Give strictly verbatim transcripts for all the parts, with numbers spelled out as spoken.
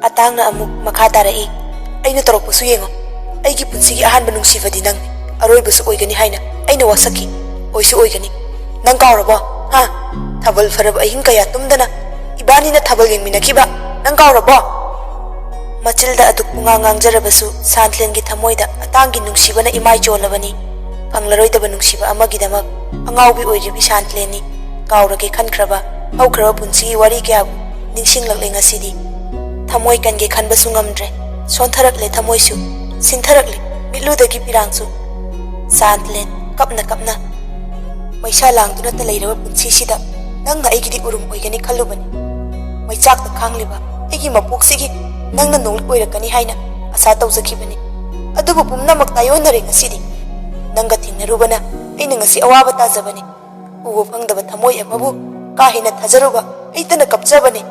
ꯑꯇꯥꯡꯅ ꯑꯃꯨꯛ ꯃꯈꯥ ꯇꯥꯔꯛꯏ, "ꯑꯩꯅ ꯇꯧꯔꯛꯄꯁꯨ ꯌꯦꯡꯉꯣ꯫ ꯑꯩꯒꯤ ꯄꯨꯟꯁꯤꯒꯤ ꯑꯍꯥꯟꯕ ꯅꯨꯡꯁꯤꯕꯗꯤ ꯅꯪꯅꯤ, ꯑꯔꯣꯏꯕꯁꯨ ꯑꯣꯏꯒꯅꯤ ꯍꯥꯏꯅ ꯑꯩꯅ ꯋꯥꯁꯛꯈꯤ꯫ ꯑꯣꯏꯁꯨ ꯑꯣꯏꯒꯅꯤ꯫ ꯅꯪ ꯀꯥꯎꯔꯕꯣ? ꯍꯥ? ꯊꯥꯕꯜ ꯐꯔꯕ ꯑꯍꯤꯡ ꯀꯌꯥ ꯇꯨꯝꯗꯅ ꯏꯕꯥꯅꯤꯅ ꯊꯥꯕꯜ ꯌꯦꯡꯃꯤꯟꯅꯈꯤꯕ ꯅꯪ ꯀꯥꯎꯔꯕꯣ?" ꯃꯆꯤꯜꯗ ꯑꯗꯨꯛ ꯄꯨꯡꯉꯥꯡ ꯉꯥꯡꯖꯔꯕꯁꯨ ꯁꯥꯟꯊꯂꯦꯟꯒꯤ ꯊꯃꯣꯏꯗ ꯑꯇꯥꯡꯒꯤ ꯅꯨꯡꯁꯤꯕꯅ ꯏꯃꯥꯏ ꯆꯣꯜꯂꯕꯅꯤ꯫ ꯐꯪꯂꯔꯣꯏꯗꯕ ꯅꯨꯡꯁꯤꯕ ꯑꯃꯒꯤꯗꯃꯛ ꯑꯉꯥꯎꯕꯤ ꯑꯣꯏꯔꯤꯕꯤ ꯁꯥꯟꯊꯂꯦꯟꯅꯤ꯫ ꯀꯥꯎꯔꯒꯦ ꯈꯟꯈ꯭ꯔꯕ ꯍꯧꯈ꯭ꯔꯕ ꯄꯨꯟꯁꯤꯒꯤ ꯋꯥꯔꯤ ꯀꯌꯥꯕꯨ ꯅꯤꯡꯁꯤꯡꯂꯛꯂꯦ ꯉꯁꯤꯗꯤ꯫ ꯊꯃꯣꯏ ꯀꯟꯒꯦ ꯈꯟꯕꯁꯨ ꯉꯝꯗ꯭ꯔꯦ꯫ ꯁꯣꯟꯊꯔꯛꯂꯦ ꯊꯃꯣꯏꯁꯨ, ꯁꯤꯟꯊꯔꯛꯂꯦ ꯃꯤꯠꯂꯨꯗꯒꯤ ꯄꯤꯔꯥꯡꯁꯨ꯫ ꯁꯥꯟꯊꯂꯦꯟ ꯀꯞꯅ ꯀꯞꯅ, "ꯃꯩꯁꯥ ꯂꯥꯡꯗꯨꯅꯇ ꯂꯩꯔꯕ ꯄꯨꯟꯁꯤꯁꯤꯗ ꯅꯪꯅ ꯑꯩꯒꯤꯗꯤ ꯎꯔꯨꯝ ꯑꯣꯏꯒꯅꯤ ꯈꯜꯂꯨꯕꯅꯤ꯫ ꯃꯩꯆꯥꯛꯇ ꯈꯥꯡꯂꯤꯕ ꯑꯩꯒꯤ ꯃꯄꯣꯛꯁꯤꯒꯤ ꯅꯪꯅ ꯅꯣꯡꯂꯨꯛ ꯑꯣꯏꯔꯛꯀꯅꯤ ꯍꯥꯏꯅ ꯑꯁꯥ ꯇꯧꯖꯈꯤꯕꯅꯤ꯫ ꯑꯗꯨꯕꯨ ꯄꯨꯝꯅꯃꯛ ꯇꯥꯏꯑꯣꯟꯅꯔꯦ ꯉꯁꯤꯗꯤ꯫ ꯅꯪꯒ ꯊꯦꯡꯅꯔꯨꯕꯅ ꯑꯩꯅ ꯉꯁꯤ ꯑꯋꯥꯕ ꯇꯥꯖꯕꯅꯤ꯫ ꯎꯕ ꯐꯪꯗꯕ ꯊꯃꯣꯏ ꯑꯃꯕꯨ ꯀꯥ ꯍꯦꯟꯅ ꯊꯥꯖꯔꯨꯕ ꯍꯩꯇꯅ ꯀꯞꯆꯕꯅꯤ꯫"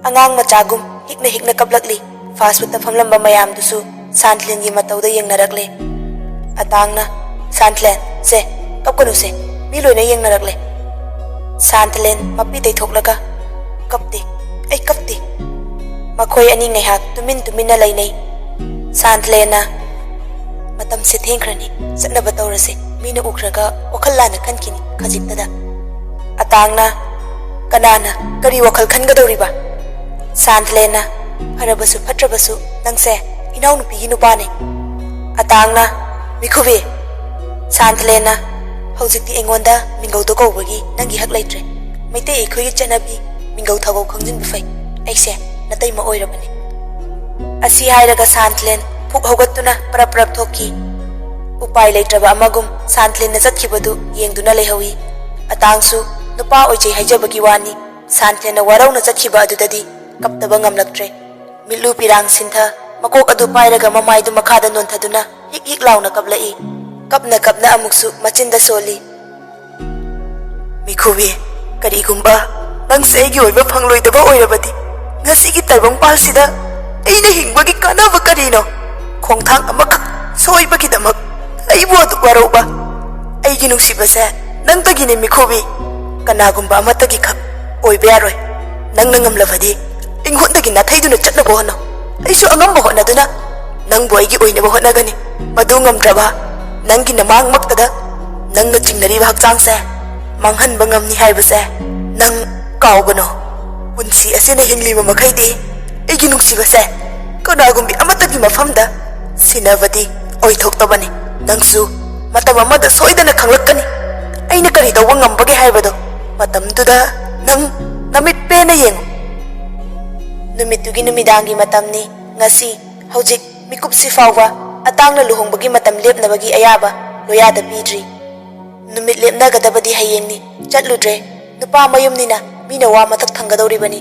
ꯑꯉꯥꯡ ꯃꯆꯥꯒꯨꯝ ꯍꯤꯛꯅ ꯍꯤꯛꯅ ꯀꯞꯂꯛꯂꯤ꯫ ꯐꯥꯁ ꯐꯨꯗꯇ ꯐꯝꯂꯝꯕ ꯃꯌꯥꯝꯗꯨꯁꯨ ꯁꯥꯟꯊꯂꯦꯟꯒꯤ ꯃꯇꯧꯗ ꯌꯦꯡꯅꯔꯛꯂꯦ꯫ ꯑꯇꯥꯡꯅ, "ꯁꯥꯟꯊꯂꯦꯟ, ꯁꯦ, ꯀꯞꯀꯅꯨꯁꯦ, ꯃꯤ ꯂꯣꯏꯅ ꯌꯦꯡꯅꯔꯛꯂꯦ꯫" ꯁꯥꯟꯊꯂꯦꯟ ꯃꯄꯤ ꯇꯩꯊꯣꯛꯂꯒ, "ꯀꯞꯇꯦ, ꯑꯩ ꯀꯞꯇꯦ꯫" ꯃꯈꯣꯏ ꯑꯅꯤ ꯉꯥꯏꯍꯥꯛ ꯇꯨꯃꯤꯟ ꯇꯨꯃꯤꯟꯅ ꯂꯩꯅꯩ꯫ ꯁꯥꯟꯊꯂꯦꯟꯅ, "ꯃꯇꯝꯁꯦ ꯊꯦꯡꯈ꯭ꯔꯅꯤ, ꯆꯠꯅꯕ ꯇꯧꯔꯁꯦ, ꯃꯤꯅ ꯎꯈ꯭ꯔꯒ ꯋꯥꯈꯜ ꯂꯥꯟꯅ ꯈꯟꯈꯤꯅꯤ ꯈꯖꯤꯛꯇꯗ꯫" ꯑꯇꯥꯡꯅ, "ꯀꯅꯥꯅ ꯀꯔꯤ ꯋꯥꯈꯜ ꯈꯟꯒꯗꯧꯔꯤꯕ?" ꯁꯥꯟꯊꯂꯦꯟꯅ, "ꯐꯔꯕꯁꯨ ꯐꯠꯇ꯭ꯔꯕꯁꯨ ꯅꯪꯁꯦ ꯏꯅꯥꯎꯅꯨꯄꯤꯒꯤ ꯅꯨꯄꯥꯅꯦ꯫" ꯑꯇꯥꯡꯅ, "ꯃꯤꯈꯨꯕꯤ!" ꯁꯥꯟꯊꯂꯦꯟꯅ, "ꯍꯧꯖꯤꯛꯇꯤ ꯑꯩꯉꯣꯟꯗ ꯃꯤꯡꯒꯧꯗꯣ ꯀꯧꯕꯒꯤ ꯅꯪꯒꯤ ꯍꯛ ꯂꯩꯇ꯭ꯔꯦ꯫ ꯃꯩꯇꯩ ꯑꯩꯈꯣꯏꯒꯤ ꯆꯠꯅꯕꯤ ꯃꯤꯡꯒꯧ ꯊꯧꯒꯧ ꯈꯪꯖꯤꯟꯕ ꯐꯩ꯫ ꯑꯩꯁꯦ ꯅꯇꯩꯃ ꯑꯣꯏꯔꯕꯅꯦ꯫" ꯑꯁꯤ ꯍꯥꯏꯔꯒ ꯁꯥꯟꯊꯂꯦꯟ ꯐꯨꯛ ꯍꯧꯒꯠꯇꯨꯅ ꯄꯔꯞ ꯄꯔꯞ ꯊꯣꯛꯈꯤ꯫ ꯎꯄꯥꯏ ꯂꯩꯇ꯭ꯔꯕ ꯑꯃꯒꯨꯝ ꯁꯥꯟꯊꯂꯦꯟꯅ ꯆꯠꯈꯤꯕꯗꯨ ꯌꯦꯡꯗꯨꯅ ꯂꯩꯍꯧꯏ꯫ ꯑꯇꯥꯡꯁꯨ ꯅꯨꯄꯥ ꯑꯣꯏꯖꯩ ꯍꯥꯏꯖꯕꯒꯤ ꯋꯥꯅꯤ, ꯁꯥꯟꯊꯂꯦꯟꯅ ꯋꯥꯔꯧꯅ ꯆꯠꯈꯤꯕ ꯑꯗꯨꯗꯗꯤ ꯀꯞꯇꯕ ꯉꯝꯂꯛꯇ꯭ꯔꯦ꯫ ꯃꯤꯠꯂꯨ ꯄꯤꯔꯥꯡ ꯁꯤꯟꯊ, ꯃꯀꯣꯛ ꯑꯗꯨ ꯄꯥꯏꯔꯒ ꯃꯃꯥꯏꯗꯨ ꯃꯈꯥꯗ ꯅꯣꯟꯊꯗꯨꯅ ꯍꯤꯛ ꯍꯤꯛ ꯂꯥꯎꯅ ꯀꯞꯂꯛꯏ꯫ ꯀꯞꯅ ꯀꯞꯅ ꯑꯃꯨꯛꯁꯨ ꯃꯆꯤꯟꯗ ꯁꯣꯜꯂꯤ꯫ "ꯃꯤꯈꯨꯕꯤ, ꯀꯔꯤꯒꯨꯝꯕ ꯅꯪꯁꯦ ꯑꯩꯒꯤ ꯑꯣꯏꯕ ꯐꯪꯂꯣꯏꯗꯕ ꯑꯣꯏꯔꯕꯗꯤ, ꯉꯁꯤꯒꯤ ꯇꯥꯏꯕꯪꯄꯥꯜꯁꯤꯗ ꯑꯩꯅ ꯍꯤꯡꯕꯒꯤ ꯀꯥꯟꯅꯕ ꯀꯔꯤꯅꯣ? ꯈꯣꯡꯊꯥꯡ ꯑꯃꯈꯛ ꯁꯣꯏꯕꯒꯤꯗꯃꯛ ꯑꯩꯕꯨ ꯑꯗꯨꯛ ꯋꯥꯔꯧꯕ? ꯑꯩꯒꯤ ꯅꯨꯡꯁꯤꯕꯁꯦ ꯅꯪꯇꯒꯤꯅꯦ ꯃꯤꯈꯨꯕꯤ, ꯀꯅꯥꯒꯨꯝꯕ ꯑꯃꯠꯇꯒꯤ ꯈꯛ ꯑꯣꯏꯕ ꯌꯥꯔꯣꯏ꯫ ꯅꯪꯅ ꯉꯝꯂꯕꯗꯤ ꯑꯩꯉꯣꯟꯗꯒꯤ ꯅꯥꯊꯩꯗꯨꯅ ꯆꯠꯅꯕ ꯍꯣꯠꯅꯧ꯫ ꯑꯩꯁꯨ ꯑꯉꯝꯕ ꯍꯣꯠꯅꯗꯨꯅ ꯅꯪꯕꯨ ꯑꯩꯒꯤ ꯑꯣꯏꯅꯕ ꯍꯣꯠꯅꯒꯅꯤ꯫ ꯃꯗꯨ ꯉꯝꯗ꯭ꯔꯕ ꯅꯪꯒꯤ ꯅꯃꯥꯡꯃꯛꯇꯗ ꯅꯪꯅ ꯆꯤꯡꯅꯔꯤꯕ ꯍꯛꯆꯥꯡꯁꯦ ꯃꯥꯡꯍꯟꯕ ꯉꯝꯅꯤ ꯍꯥꯏꯕꯁꯦ ꯅꯪ ꯀꯥꯎꯒꯅꯨ꯫ ꯄꯨꯟꯁꯤ ꯑꯁꯤꯅ ꯍꯤꯡꯂꯤꯕ ꯃꯈꯩꯗꯤ ꯑꯩꯒꯤ ꯅꯨꯡꯁꯤꯕꯁꯦ ꯀꯅꯥꯒꯨꯝꯕꯤ ꯑꯃꯠꯇꯒꯤ ꯃꯐꯝꯗ ꯁꯤꯟꯅꯕꯗꯤ ꯑꯣꯏꯊꯣꯛꯇꯕꯅꯤ꯫ ꯅꯪꯁꯨ ꯃꯇꯝ ꯑꯃꯗ ꯁꯣꯏꯗꯅ ꯈꯪꯂꯛꯀꯅꯤ꯫ ꯑꯩꯅ ꯀꯔꯤ ꯇꯧꯕ ꯉꯝꯕꯒꯦ ꯍꯥꯏꯕꯗꯣ ꯃꯇꯝꯗꯨꯗ ꯅꯪ ꯅꯃꯤꯠ ꯄꯦꯟꯅ ꯌꯦꯡꯉꯨ꯫ ꯅꯨꯃꯤꯠꯇꯨꯒꯤ ꯅꯨꯃꯤꯗꯥꯡꯒꯤ ꯃꯇꯝꯅꯤ꯫ ꯉꯁꯤ, ꯍꯧꯖꯤꯛ, ꯃꯤꯀꯨꯞꯁꯤ ꯐꯥꯎꯕ ꯑꯇꯥꯡꯅ ꯂꯨꯍꯣꯡꯕꯒꯤ ꯃꯇꯝ ꯂꯦꯞꯅꯕꯒꯤ ꯑꯌꯥꯕ ꯂꯣꯌꯥꯗ ꯄꯤꯗ꯭ꯔꯤ꯫ ꯅꯨꯃꯤꯠ ꯂꯦꯞꯅꯒꯗꯕꯗꯤ ꯍꯌꯦꯡꯅꯤ꯫ ꯆꯠꯂꯨꯗ꯭ꯔꯦ꯫ ꯅꯨꯄꯥ ꯃꯌꯨꯝꯅꯤꯅ ꯃꯤꯅ ꯋꯥ ꯃꯊꯛ ꯊꯪꯒꯗꯧꯔꯤꯕꯅꯤ꯫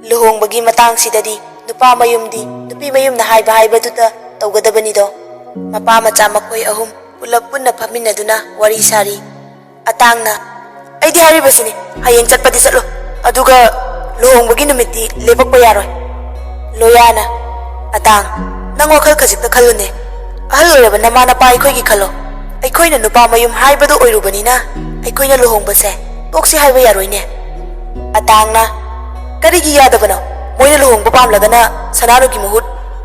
ꯂꯨꯍꯣꯡꯕꯒꯤ ꯃꯇꯥꯡꯁꯤꯗꯗꯤ ꯅꯨꯄꯥ ꯃꯌꯨꯝꯗꯤ ꯅꯨꯄꯤ ꯃꯌꯨꯝꯅ ꯍꯥꯏꯕ ꯍꯥꯏꯕꯗꯨꯇ ꯇꯧꯒꯗꯕꯅꯤꯗꯣ꯫ ꯃꯄꯥ ꯃꯆꯥ ꯃꯈꯣꯏ ꯑꯍꯨꯝ ꯄꯨꯂꯞ ꯄꯨꯟꯅ ꯐꯝꯃꯤꯟꯅꯗꯨꯅ ꯋꯥꯔꯤ ꯁꯥꯔꯤ꯫ ꯑꯇꯥꯡꯅ, "ꯑꯩꯗꯤ ꯍꯥꯏꯔꯤꯕꯁꯤꯅꯤ, ꯍꯌꯦꯡ ꯆꯠꯄꯗꯤ ꯆꯠꯂꯣ, ꯑꯗꯨꯒ ꯂꯨꯍꯣꯡꯕꯒꯤ ꯅꯨꯃꯤꯠꯇꯤ ꯂꯦꯞꯄꯛꯄ ꯌꯥꯔꯣꯏ꯫" ꯂꯣꯌꯥꯅ, "ꯑꯇꯥꯡ, ꯅꯪ ꯋꯥꯈꯜ ꯈꯖꯤꯛꯇ ꯈꯜꯂꯨꯅꯦ꯫ ꯑꯍꯜ ꯑꯣꯏꯔꯕ ꯅꯃꯥ ꯅꯄꯥ ꯑꯩꯈꯣꯏꯒꯤ ꯈꯜꯂꯣ꯫ ꯑꯩꯈꯣꯏꯅ ꯅꯨꯄꯥ ꯃꯌꯨꯝ ꯍꯥꯏꯕꯗꯨ ꯑꯣꯏꯔꯨꯕꯅꯤꯅ ꯑꯩꯈꯣꯏꯅ ꯂꯨꯍꯣꯡꯕꯁꯦ ꯇꯣꯛꯁꯤ ꯍꯥꯏꯕ ꯌꯥꯔꯣꯏꯅꯦ꯫" ꯑꯇꯥꯡꯅ, "ꯀꯔꯤꯒꯤ ꯌꯥꯗꯕꯅꯣ? ꯃꯣꯏꯅ ꯂꯨꯍꯣꯡꯕ ꯄꯥꯝꯂꯒꯅ ꯁꯅꯥꯅꯨꯒꯤ ꯃꯍꯨꯠ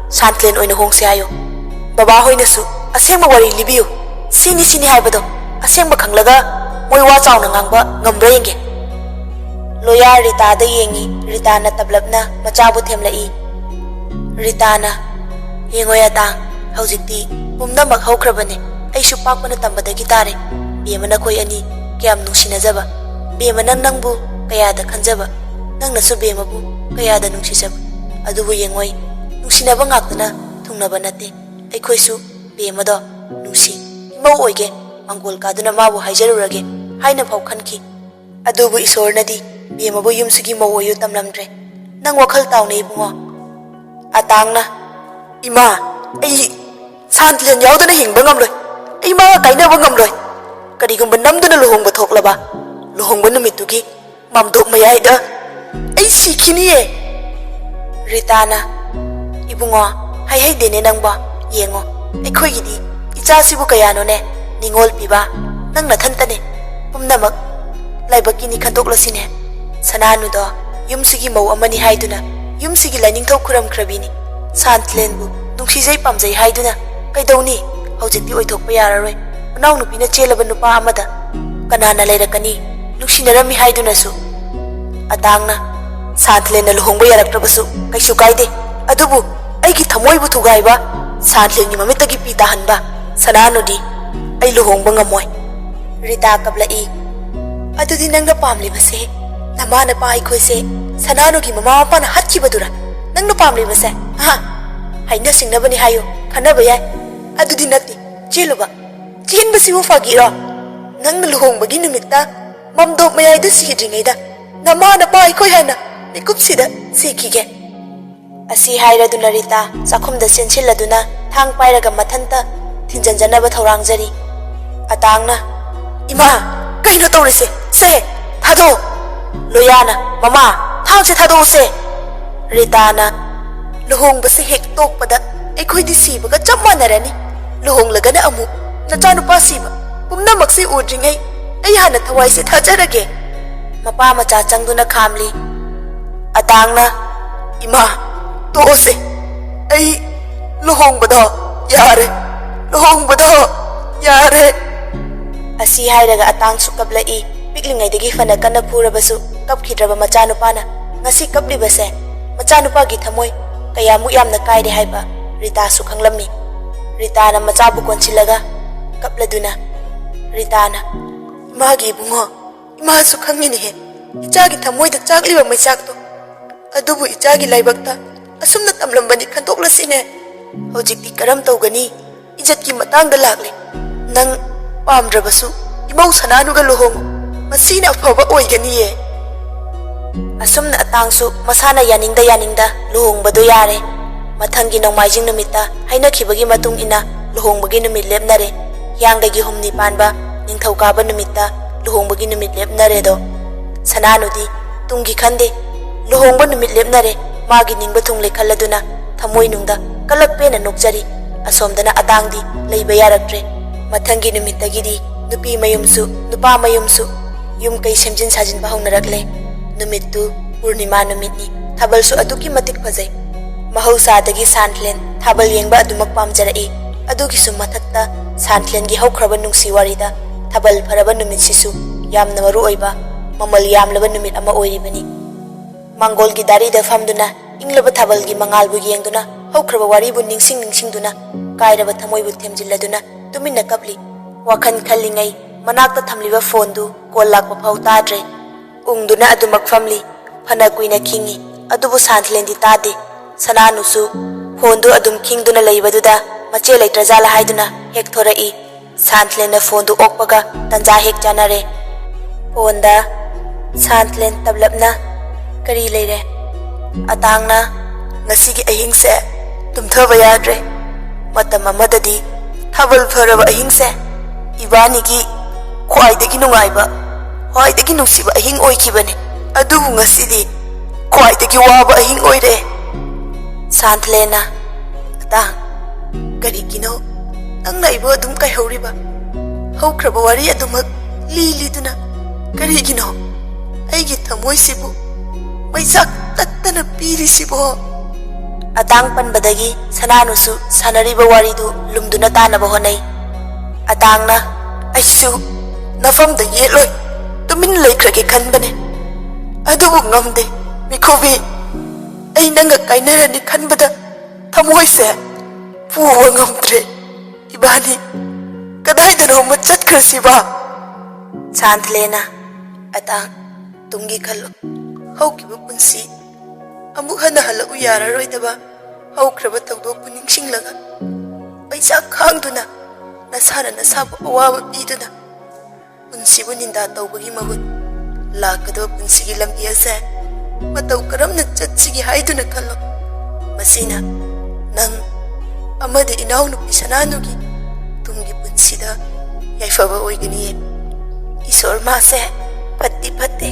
ꯁꯥꯟꯊꯂꯦꯟ ꯑꯣꯏꯅ ꯍꯣꯡꯁꯤ ꯍꯥꯏꯌꯨ꯫ ꯕꯕꯥ ꯍꯣꯏꯅꯁꯨ ꯑꯁꯦꯡꯕ ꯋꯥꯔꯤ ꯂꯤꯕꯤꯌꯨ꯫ ꯁꯤꯅꯤ ꯁꯤꯅꯤ ꯍꯥꯏꯕꯗꯣ ꯑꯁꯦꯡꯕ ꯈꯪꯂꯒ ꯃꯣꯏ ꯋꯥ ꯆꯥꯎꯅ ꯉꯥꯡꯕ ꯉꯝꯕ꯭ꯔꯥ ꯌꯦꯡꯒꯦ꯫" ꯂꯣꯌꯥ ꯔꯤꯇꯥꯗ ꯌꯦꯡꯉꯤ꯫ ꯔꯤꯇꯥꯅ ꯇꯞꯂꯞꯅ ꯃꯆꯥꯕꯨ ꯊꯦꯝꯂꯛꯏ꯫ ꯔꯤꯇꯥꯅ, "ꯌꯦꯡꯉꯣ ꯑꯇꯥꯡ, ꯍꯧꯖꯤꯛꯇꯤ ꯄꯨꯝꯅꯃꯛ ꯍꯧꯈ꯭ꯔꯕꯅꯦ꯫ ꯑꯩꯁꯨ ꯄꯥꯛꯄꯅ ꯇꯝꯕꯗꯒꯤ ꯇꯥꯔꯦ꯫ ꯕꯦꯝꯃ ꯅꯈꯣꯏ ꯑꯅꯤ ꯀꯌꯥꯝ ꯅꯨꯡꯁꯤꯅꯖꯕ꯫ ꯕꯦꯝꯃꯅ ꯅꯪꯕꯨ ꯀꯌꯥꯗ ꯈꯟꯖꯕ꯫ ꯅꯪꯅꯁꯨ ꯕꯦꯝꯃꯕꯨ ꯀꯌꯥꯗ ꯅꯨꯡꯁꯤꯖꯕ꯫ ꯑꯗꯨꯕꯨ ꯌꯦꯡꯉꯣꯏ, ꯅꯨꯡꯁꯤꯅꯕ ꯉꯥꯛꯇꯅ ꯊꯨꯡꯅꯕ ꯅꯠꯇꯦ꯫ ꯑꯩꯈꯣꯏꯁꯨ ꯕꯦꯝꯃꯗꯣ ꯅꯨꯡꯁꯤ꯫ ꯏꯃꯧ ꯑꯣꯏꯒꯦ, ꯃꯪꯒꯣꯜ ꯀꯥꯗꯨꯅ ꯃꯥꯕꯨ ꯍꯥꯏꯖꯔꯨꯔꯒꯦ ꯍꯥꯏꯅ ꯐꯥꯎ ꯈꯟꯈꯤ꯫ ꯑꯗꯨꯕꯨ ꯏꯁꯣꯔꯅꯗꯤ ꯕꯦꯝꯃꯕꯨ ꯌꯨꯝꯁꯤꯒꯤ ꯃꯧ ꯑꯣꯏꯌꯨ ꯇꯝꯂꯝꯗ꯭ꯔꯦ꯫ ꯅꯪ ꯋꯥꯈꯜ ꯇꯥꯎꯅꯦ ꯏꯕꯨꯡꯉꯣ꯫" ꯑꯇꯥꯡꯅ, "ꯏꯃꯥ, ꯑꯩ ꯁꯥꯟꯇꯂꯦꯟ ꯌꯥꯎꯗꯅ ꯍꯤꯡꯕ ꯉꯝꯂꯣꯏ꯫ ꯑꯩ ꯃꯥꯒ ꯀꯥꯏꯅꯕ ꯉꯝꯂꯣꯏ꯫ ꯀꯔꯤꯒꯨꯝꯕ ꯅꯝꯗꯨꯅ ꯂꯨꯍꯣꯡꯕ ꯊꯣꯛꯂꯕ, ꯂꯨꯍꯣꯡꯕ ꯅꯨꯃꯤꯠꯇꯨꯒꯤ ꯃꯥꯝꯗꯣꯞ ꯃꯌꯥꯏꯗ ꯑꯩ ꯁꯤꯈꯤꯅꯤꯌꯦ꯫" ꯔꯤꯇꯥꯅ, "ꯏꯕꯨꯡꯉꯣ, ꯍꯥꯏꯍꯩꯗꯦꯅꯦ ꯅꯪꯕꯣ꯫ ꯌꯦꯡꯉꯣ, ꯑꯩꯈꯣꯏꯒꯤꯗꯤ ꯏꯆꯥꯁꯤꯕꯨ ꯀꯌꯥꯅꯣꯅꯦ ꯅꯤꯉꯣꯜ ꯄꯤꯕ꯫ ꯅꯪ ꯅꯊꯟꯇꯅꯦ꯫ ꯄꯨꯝꯅꯃꯛ ꯂꯥꯏꯕꯛꯀꯤꯅꯤ ꯈꯟꯗꯣꯛꯂꯁꯤꯅꯦ꯫ ꯁꯅꯥꯅꯨꯗꯣ ꯌꯨꯝꯁꯤꯒꯤ ꯃꯧ ꯑꯃꯅꯤ ꯍꯥꯏꯗꯨꯅ ꯌꯨꯝꯁꯤꯒꯤ ꯂꯥꯏꯅꯤꯡꯊꯧ ꯈꯨꯔꯝꯈ꯭ꯔꯕꯤꯅꯤ꯫ ꯁꯥꯟꯊꯤꯂꯦꯟꯕꯨ ꯅꯨꯡꯁꯤꯖꯩ ꯄꯥꯝꯖꯩ ꯍꯥꯏꯗꯨꯅ ꯀꯩꯗꯧꯅꯤ? ꯍꯧꯖꯤꯛꯇꯤ ꯑꯣꯏꯊꯣꯛꯄ ꯌꯥꯔꯔꯣꯏ꯫ ꯃꯅꯥꯎꯅꯨꯄꯤꯅ ꯆꯦꯜꯂꯕ ꯅꯨꯄꯥ ꯑꯃꯗ ꯀꯅꯥꯅ ꯂꯩꯔꯛꯀꯅꯤ? ꯅꯨꯡꯁꯤꯅꯔꯝꯃꯤ ꯍꯥꯏꯗꯨꯅꯁꯨ꯫ ꯑꯇꯥꯡꯅ, ꯁꯥꯟꯊꯤꯂꯦꯟꯅ ꯂꯨꯍꯣꯡꯕ ꯌꯥꯔꯛꯇ꯭ꯔꯕꯁꯨ ꯀꯩꯁꯨ ꯀꯥꯏꯗꯦ, ꯑꯗꯨꯕꯨ ꯑꯩꯒꯤ ꯊꯃꯣꯏꯕꯨ ꯊꯨꯒꯥꯏꯕ ꯁꯥꯟꯊꯤꯂꯦꯟꯒꯤ ꯃꯃꯤꯠꯇꯒꯤ ꯄꯤ ꯇꯥꯍꯟꯕ ꯁꯅꯥꯅꯨꯗꯤ ꯑꯩ ꯂꯨꯍꯣꯡꯕ ꯉꯝꯃꯣꯏ꯫ ꯔꯤꯇꯥ ꯀꯞꯂꯛꯏ꯫ ꯑꯗꯨꯗꯤ ꯅꯪꯅ ꯄꯥꯝꯂꯤꯕꯁꯦ ꯅꯃꯥ ꯅꯄꯥ ꯑꯩꯈꯣꯏꯁꯦ ꯁꯅꯥꯅꯨꯒꯤ ꯃꯃꯥ ꯃꯄꯥꯅ ꯍꯥꯠꯈꯤꯕꯗꯨꯔꯥ? ꯅꯪꯅ ꯄꯥꯝꯂꯤꯕꯁꯦ? ꯍꯥ? ꯍꯥꯏꯅ ꯁꯤꯡꯅꯕꯅꯤ ꯍꯥꯏꯌꯨ, ꯈꯟꯅꯕ ꯌꯥꯏ꯫ ꯑꯗꯨꯗꯤ ꯅꯠꯇꯦ, ꯆꯦꯜꯂꯨꯕ꯫ ꯆꯦꯟꯕꯁꯤꯕꯨ ꯐꯥꯒꯤꯔꯣ? ꯅꯪꯅ ꯂꯨꯍꯣꯡꯕꯒꯤ ꯅꯨꯃꯤꯠꯇ ꯃꯝꯗꯣꯞ ꯃꯌꯥꯏꯗ ꯁꯤꯗ꯭ꯔꯤꯉꯩꯗ ꯅꯃꯥ ꯅꯄꯥ ꯑꯩꯈꯣꯏ ꯍꯥꯟꯅ ꯃꯤꯀꯨꯞꯁꯤꯗ ꯁꯤꯈꯤꯒꯦ꯫ ꯑꯁꯤ ꯍꯥꯏꯔꯗꯨꯅ ꯔꯤꯇꯥ ꯆꯥꯛꯈꯨꯝꯗ ꯆꯦꯟꯁꯤꯜꯂꯗꯨꯅ ꯊꯥꯡ ꯄꯥꯏꯔꯒ ꯃꯊꯟꯇ ꯊꯤꯟꯖꯟꯖꯅꯕ ꯊꯧꯔꯥꯡꯖꯔꯤ꯫ ꯑꯇꯥꯡꯅ, "ꯏꯃꯥ, ꯀꯩꯅꯣ ꯇꯧꯔꯤꯁꯦ? ꯁꯦ, ꯊꯥꯗꯣꯛꯑꯣ!" ꯂꯣꯌꯥꯅ, "ꯃꯃꯥ, ꯊꯥꯡꯁꯦ ꯊꯥꯗꯣꯛꯑꯣꯁꯦ!" ꯔꯤꯇꯥꯅ, "ꯂꯨꯍꯣꯡꯕꯁꯦ ꯍꯦꯛ ꯇꯣꯛꯄꯗ ꯑꯩꯈꯣꯏꯗꯤ ꯁꯤꯕꯒ ꯆꯞ ꯃꯥꯟꯅꯔꯅꯤ꯫ ꯂꯨꯍꯣꯡꯂꯒꯅ ꯑꯃꯨꯛ ꯅꯆꯥꯅꯨꯄꯥ ꯁꯤꯕ꯫ ꯄꯨꯝꯅꯃꯛꯁꯦ ꯎꯗ꯭ꯔꯤꯉꯩ ꯑꯩ ꯍꯥꯟꯅ ꯊꯋꯥꯏꯁꯦ ꯊꯥꯖꯔꯒꯦ꯫" ꯃꯄꯥ ꯃꯆꯥ ꯆꯪꯗꯨꯅ ꯈꯥꯝꯂꯤ꯫ ꯑꯇꯥꯡꯅ, "ꯏꯃꯥ, ꯇꯣꯛꯑꯣꯁꯦ꯫ ꯑꯩ ꯂꯨꯍꯣꯡꯕꯗꯣ ꯌꯥꯔꯦ꯫ ꯂꯨꯍꯣꯡꯕꯗꯣ ꯌꯥꯔꯦ꯫" ꯑꯁꯤ ꯍꯥꯏꯔꯒ ꯑꯇꯥꯡꯁꯨ ꯀꯞꯂꯛꯏ꯫ ꯄꯤꯛꯂꯤꯉꯩꯗꯒꯤ ꯐꯅ ꯀꯟꯅ ꯐꯨꯔꯕꯁꯨ ꯀꯞꯈꯤꯗ꯭ꯔꯕ ꯃꯆꯥꯅꯨꯄꯥꯅ ꯉꯁꯤ ꯀꯞꯂꯤꯕꯁꯦ ꯃꯆꯥꯅꯨꯄꯥꯒꯤ ꯊꯃꯣꯏ ꯀꯌꯥꯃꯨꯛ ꯌꯥꯝꯅ ꯀꯥꯏꯔꯦ ꯍꯥꯏꯕ ꯔꯤꯇꯥꯁꯨ ꯈꯪꯂꯝꯃꯤ꯫ ꯔꯤꯇꯥꯅ ꯃꯆꯥꯕꯨ ꯀꯣꯟꯁꯤꯜꯂꯒ ꯀꯞꯂꯗꯨꯅ, ꯔꯤꯇꯥꯅ, "ꯏꯃꯥꯒꯤ ꯏꯕꯨꯡꯉꯣ, ꯏꯃꯥꯁꯨ ꯈꯪꯉꯤꯅꯦꯍꯦ, ꯏꯆꯥꯒꯤ ꯊꯃꯣꯏꯗ ꯆꯥꯛꯂꯤꯕ ꯃꯩꯆꯥꯛꯇꯣ꯫ ꯑꯗꯨꯕꯨ ꯏꯆꯥꯒꯤ ꯂꯥꯏꯕꯛꯇ ꯑꯁꯨꯝꯅ ꯇꯝꯂꯝꯕꯅꯤ ꯈꯟꯗꯣꯛꯂꯁꯤꯅꯦ꯫ ꯍꯧꯖꯤꯛꯇꯤ ꯀꯔꯝ ꯇꯧꯒꯅꯤ? ꯏꯖꯠꯀꯤ ꯃꯇꯥꯡꯗ ꯂꯥꯛꯂꯦ꯫ ꯅꯪ ꯄꯥꯝꯗ꯭ꯔꯕꯁꯨ ꯏꯃꯧ ꯁꯅꯥꯅꯨꯒ ꯂꯨꯍꯣꯡꯉꯨ꯫ ꯃꯁꯤꯅ ꯑꯐꯕ ꯑꯣꯏꯒꯅꯤꯌꯦ꯫" ꯑꯁꯨꯝꯅ ꯑꯇꯥꯡꯁꯨ ꯃꯁꯥꯅ ꯌꯥꯅꯤꯡꯗ ꯌꯥꯅꯤꯡꯗ ꯂꯨꯍꯣꯡꯕꯗꯣ ꯌꯥꯔꯦ꯫ ꯃꯊꯪꯒꯤ ꯅꯣꯡꯃꯥꯏꯖꯤꯡ ꯅꯨꯃꯤꯠꯇ ꯍꯥꯏꯅꯈꯤꯕꯒꯤ ꯃꯇꯨꯡ ꯏꯟꯅ ꯂꯨꯍꯣꯡꯕꯒꯤ ꯅꯨꯃꯤꯠ ꯂꯦꯞꯅꯔꯦ꯫ ꯍꯤꯌꯥꯡꯒꯩꯒꯤ ꯍꯨꯝꯅꯤ ꯄꯥꯟꯕ ꯅꯤꯡꯊꯧꯀꯥꯕ ꯅꯨꯃꯤꯠꯇ ꯂꯨꯍꯣꯡꯕꯒꯤ ꯅꯨꯃꯤꯠ ꯂꯦꯞꯅꯔꯦꯗꯣ꯫ ꯁꯅꯥꯅꯨꯗꯤ ꯇꯨꯡꯒꯤ ꯈꯟꯗꯦ꯫ ꯂꯨꯍꯣꯡꯕ ꯅꯨꯃꯤꯠ ꯂꯦꯞꯅꯔꯦ꯫ ꯃꯥꯒꯤ ꯅꯤꯡꯕ ꯊꯨꯡꯂꯦ ꯈꯜꯂꯗꯨꯅ ꯊꯃꯣꯏꯅꯨꯡꯗ ꯀꯂꯛꯄꯦꯅ ꯅꯣꯛꯆꯔꯤ꯫ ꯑꯁꯣꯝꯗꯅ ꯑꯇꯥꯡꯗꯤ ꯂꯩꯕ ꯌꯥꯔꯛꯇ꯭ꯔꯦ꯫ ꯃꯊꯪꯒꯤ ꯅꯨꯃꯤꯠꯇꯒꯤꯗꯤ ꯅꯨꯄꯤ ꯃꯌꯨꯝꯁꯨ ꯅꯨꯄꯥ ꯃꯌꯨꯝꯁꯨ ꯌꯨꯝ ꯀꯩ ꯁꯦꯝꯖꯤꯟ ꯁꯥꯖꯤꯟꯕ ꯍꯧꯅꯔꯛꯂꯦ꯫ ꯅꯨꯃꯤꯠꯇꯨ ꯄꯨꯔꯅꯤꯃꯥ ꯅꯨꯃꯤꯠꯅꯤ꯫ ꯊꯥꯕꯜꯁꯨ ꯑꯗꯨꯛꯀꯤ ꯃꯇꯤꯛ ꯐꯖꯩ꯫ ꯃꯍꯧꯁꯥꯗꯒꯤ ꯁꯥꯟꯊꯂꯦꯟ ꯊꯥꯕꯜ ꯌꯦꯡꯕ ꯑꯗꯨꯃꯛ ꯄꯥꯝꯖꯔꯛꯏ꯫ ꯑꯗꯨꯒꯤꯁꯨ ꯃꯊꯛꯇ ꯁꯥꯟꯊꯂꯦꯟꯒꯤ ꯍꯧꯈ꯭ꯔꯕ ꯅꯨꯡꯁꯤ ꯋꯥꯔꯤꯗ ꯊꯥꯕꯜ ꯐꯔꯕ ꯅꯨꯃꯤꯠꯁꯤꯁꯨ ꯌꯥꯝꯅ ꯃꯔꯨ ꯑꯣꯏꯕ, ꯃꯃꯜ ꯌꯥꯝꯂꯕ ꯅꯨꯃꯤꯠ ꯑꯃ ꯑꯣꯏꯔꯤꯕꯅꯤ꯫ ꯃꯥꯡꯒꯣꯜꯒꯤ ꯗꯥꯔꯤꯗ ꯐꯝꯗꯨꯅ ꯏꯪꯂꯕ ꯊꯥꯕꯜꯒꯤ ꯃꯉꯥꯜꯕꯨ ꯌꯦꯡꯗꯨꯅ ꯍꯧꯈ꯭ꯔꯕ ꯋꯥꯔꯤꯕꯨ ꯅꯤꯡꯁꯤꯡ ꯅꯤꯡꯁꯤꯡꯗꯨꯅ ꯀꯥꯏꯔꯕ ꯊꯃꯣꯏꯕꯨ ꯊꯦꯝꯖꯤꯜꯂꯗꯨꯅ ꯇꯨꯃꯤꯟꯅ ꯀꯞꯂꯤ꯫ ꯋꯥꯈꯜ ꯈꯜꯂꯤꯉꯩ ꯃꯅꯥꯛꯇ ꯊꯝꯂꯤꯕ ꯐꯣꯟꯗꯨ ꯀꯣꯜ ꯂꯥꯛꯄ ꯐꯥꯎ ꯇꯥꯗ꯭ꯔꯦ꯫ ꯎꯪꯗꯨꯅ ꯑꯗꯨꯃꯛ ꯐꯝꯂꯤ꯫ ꯐꯅ ꯀꯨꯏꯅ ꯈꯤꯡꯉꯤ, ꯑꯗꯨꯕꯨ ꯁꯥꯟꯊꯂꯦꯟꯗꯤ ꯇꯥꯗꯦ꯫ ꯁꯅꯥꯅꯨꯁꯨ ꯐꯣꯟꯗꯨ ꯑꯗꯨꯝ ꯈꯤꯡꯗꯨꯅ ꯂꯩꯕꯗꯨꯗ ꯃꯆꯦ ꯂꯩꯇ꯭ꯔꯖꯥꯠꯂ ꯍꯥꯏꯗꯨꯅ ꯍꯦꯛ ꯊꯣꯔꯛꯏ꯫ ꯁꯥꯟꯊꯂꯦꯟꯅ ꯐꯣꯟꯗꯨ ꯑꯣꯛꯄꯒ ꯇꯟꯖꯥ ꯍꯦꯛ ꯆꯥꯅꯔꯦ꯫ ꯐꯣꯟꯗ ꯁꯥꯟꯊꯂꯦꯟ ꯇꯞꯂꯞꯅ, "ꯀꯔꯤ ꯂꯩꯔꯦ?" ꯑꯇꯥꯡꯅ, "ꯉꯁꯤꯒꯤ ꯑꯍꯤꯡꯁꯦ ꯇꯨꯝꯊꯕ ꯌꯥꯗ꯭ꯔꯦ꯫ ꯃꯇꯝ ꯑꯃꯗꯗꯤ ꯊꯥꯕꯜ ꯐꯔꯕ ꯑꯍꯤꯡꯁꯦ ꯏꯕꯥꯅꯤꯒꯤ ꯈ꯭ꯋꯥꯏꯗꯒꯤ ꯅꯨꯡꯉꯥꯏꯕ, ꯈ꯭ꯋꯥꯏꯗꯒꯤ ꯅꯨꯡꯁꯤꯕ ꯑꯍꯤꯡ ꯑꯣꯏꯈꯤꯕꯅꯤ꯫ ꯑꯗꯨꯕꯨ ꯉꯁꯤꯗꯤ ꯈ꯭ꯋꯥꯏꯗꯒꯤ ꯋꯥꯕ ꯑꯍꯤꯡ ꯑꯣꯏꯔꯦ꯫" ꯁꯥꯟꯊꯂꯦꯟꯅ, "ꯑꯇꯥꯡ, ꯀꯔꯤꯒꯤꯅꯣ ꯅꯪꯅ ꯑꯩꯕꯨ ꯑꯗꯨꯝ ꯀꯥꯏꯍꯧꯔꯤꯕ? ꯍꯧꯈ꯭ꯔꯕ ꯋꯥꯔꯤ ꯑꯗꯨꯃꯛ ꯂꯤ ꯂꯤꯗꯨꯅ ꯀꯔꯤꯒꯤꯅꯣ ꯑꯩꯒꯤ ꯊꯃꯣꯏꯁꯤꯕꯨ ꯃꯩꯆꯥꯛ ꯇꯠꯇꯅ ꯄꯤꯔꯤꯁꯤꯕꯣ?" ꯑꯇꯥꯡ ꯄꯟꯕꯗꯒꯤ ꯁꯅꯥꯅꯨꯁꯨ ꯁꯥꯟꯅꯔꯤꯕ ꯋꯥꯔꯤꯗꯨ ꯂꯨꯝꯗꯨꯅ ꯇꯥꯅꯕ ꯍꯣꯠꯅꯩ꯫ ꯑꯇꯥꯡꯅ, "ꯑꯩꯁꯨ ꯅꯐꯝꯗ ꯌꯦꯠꯂꯣꯏ, ꯇꯨꯃꯤꯟ ꯂꯩꯈ꯭ꯔꯒꯦ ꯈꯟꯕꯅꯦ꯫ ꯑꯗꯨꯕꯨ ꯉꯝꯗꯦ, ꯃꯤꯈꯣꯕꯤ꯫ ꯑꯩ ꯅꯪꯒ ꯀꯥꯏꯅꯔꯅꯤ ꯈꯟꯕꯗ ꯊꯃꯣꯏꯁꯦ ꯄꯨꯕ ꯉꯝꯗ꯭ꯔꯦ꯫ ꯏꯕꯥꯅꯤ ꯀꯗꯥꯏꯗꯅꯣꯃ ꯆꯠꯈ꯭ꯔꯁꯤꯕ?" ꯁꯥꯟꯊꯂꯦꯟꯅ, "ꯑꯇꯥꯡ, ꯇꯨꯡꯒꯤ ꯈꯜꯂꯨ꯫ ꯍꯧꯈꯤꯕ ꯄꯨꯟꯁꯤ ꯑꯃꯨꯛ ꯍꯟꯅ ꯍꯜꯂꯛꯎ ꯌꯥꯔꯔꯣꯏꯗꯕ ꯍꯧꯈ꯭ꯔꯕ ꯊꯧꯗꯣꯛꯄꯨ ꯅꯤꯡꯁꯤꯡꯂꯒ ꯄꯩꯁꯥ ꯈꯥꯡꯗꯨꯅ ꯅꯁꯥꯅ ꯅꯁꯥꯕꯨ ꯑꯋꯥꯕ ꯄꯤꯗꯨꯅ ꯄꯨꯟꯁꯤꯕꯨ ꯅꯤꯟꯗꯥ ꯇꯧꯕꯒꯤ ꯃꯍꯨꯠ ꯂꯥꯛꯀꯗꯕ ꯄꯨꯟꯁꯤꯒꯤ ꯂꯝꯕꯤ ꯑꯁꯦ ꯃꯇꯧ ꯀꯔꯝꯅ ꯆꯠꯁꯤꯒꯦ ꯍꯥꯏꯗꯨꯅ ꯈꯜꯂꯣ꯫ ꯃꯁꯤꯅ ꯅꯪ ꯑꯃꯗꯤ ꯏꯅꯥꯎꯅꯨꯄꯤ ꯁꯅꯥꯅꯨꯒꯤ ꯇꯨꯡꯒꯤ ꯄꯨꯟꯁꯤꯗ ꯌꯥꯏꯐꯕ ꯑꯣꯏꯒꯅꯤꯌꯦ꯫ ꯏꯁꯣꯔ ꯃꯥꯁꯦ ꯐꯠꯇꯤ ꯐꯠꯇꯦ꯫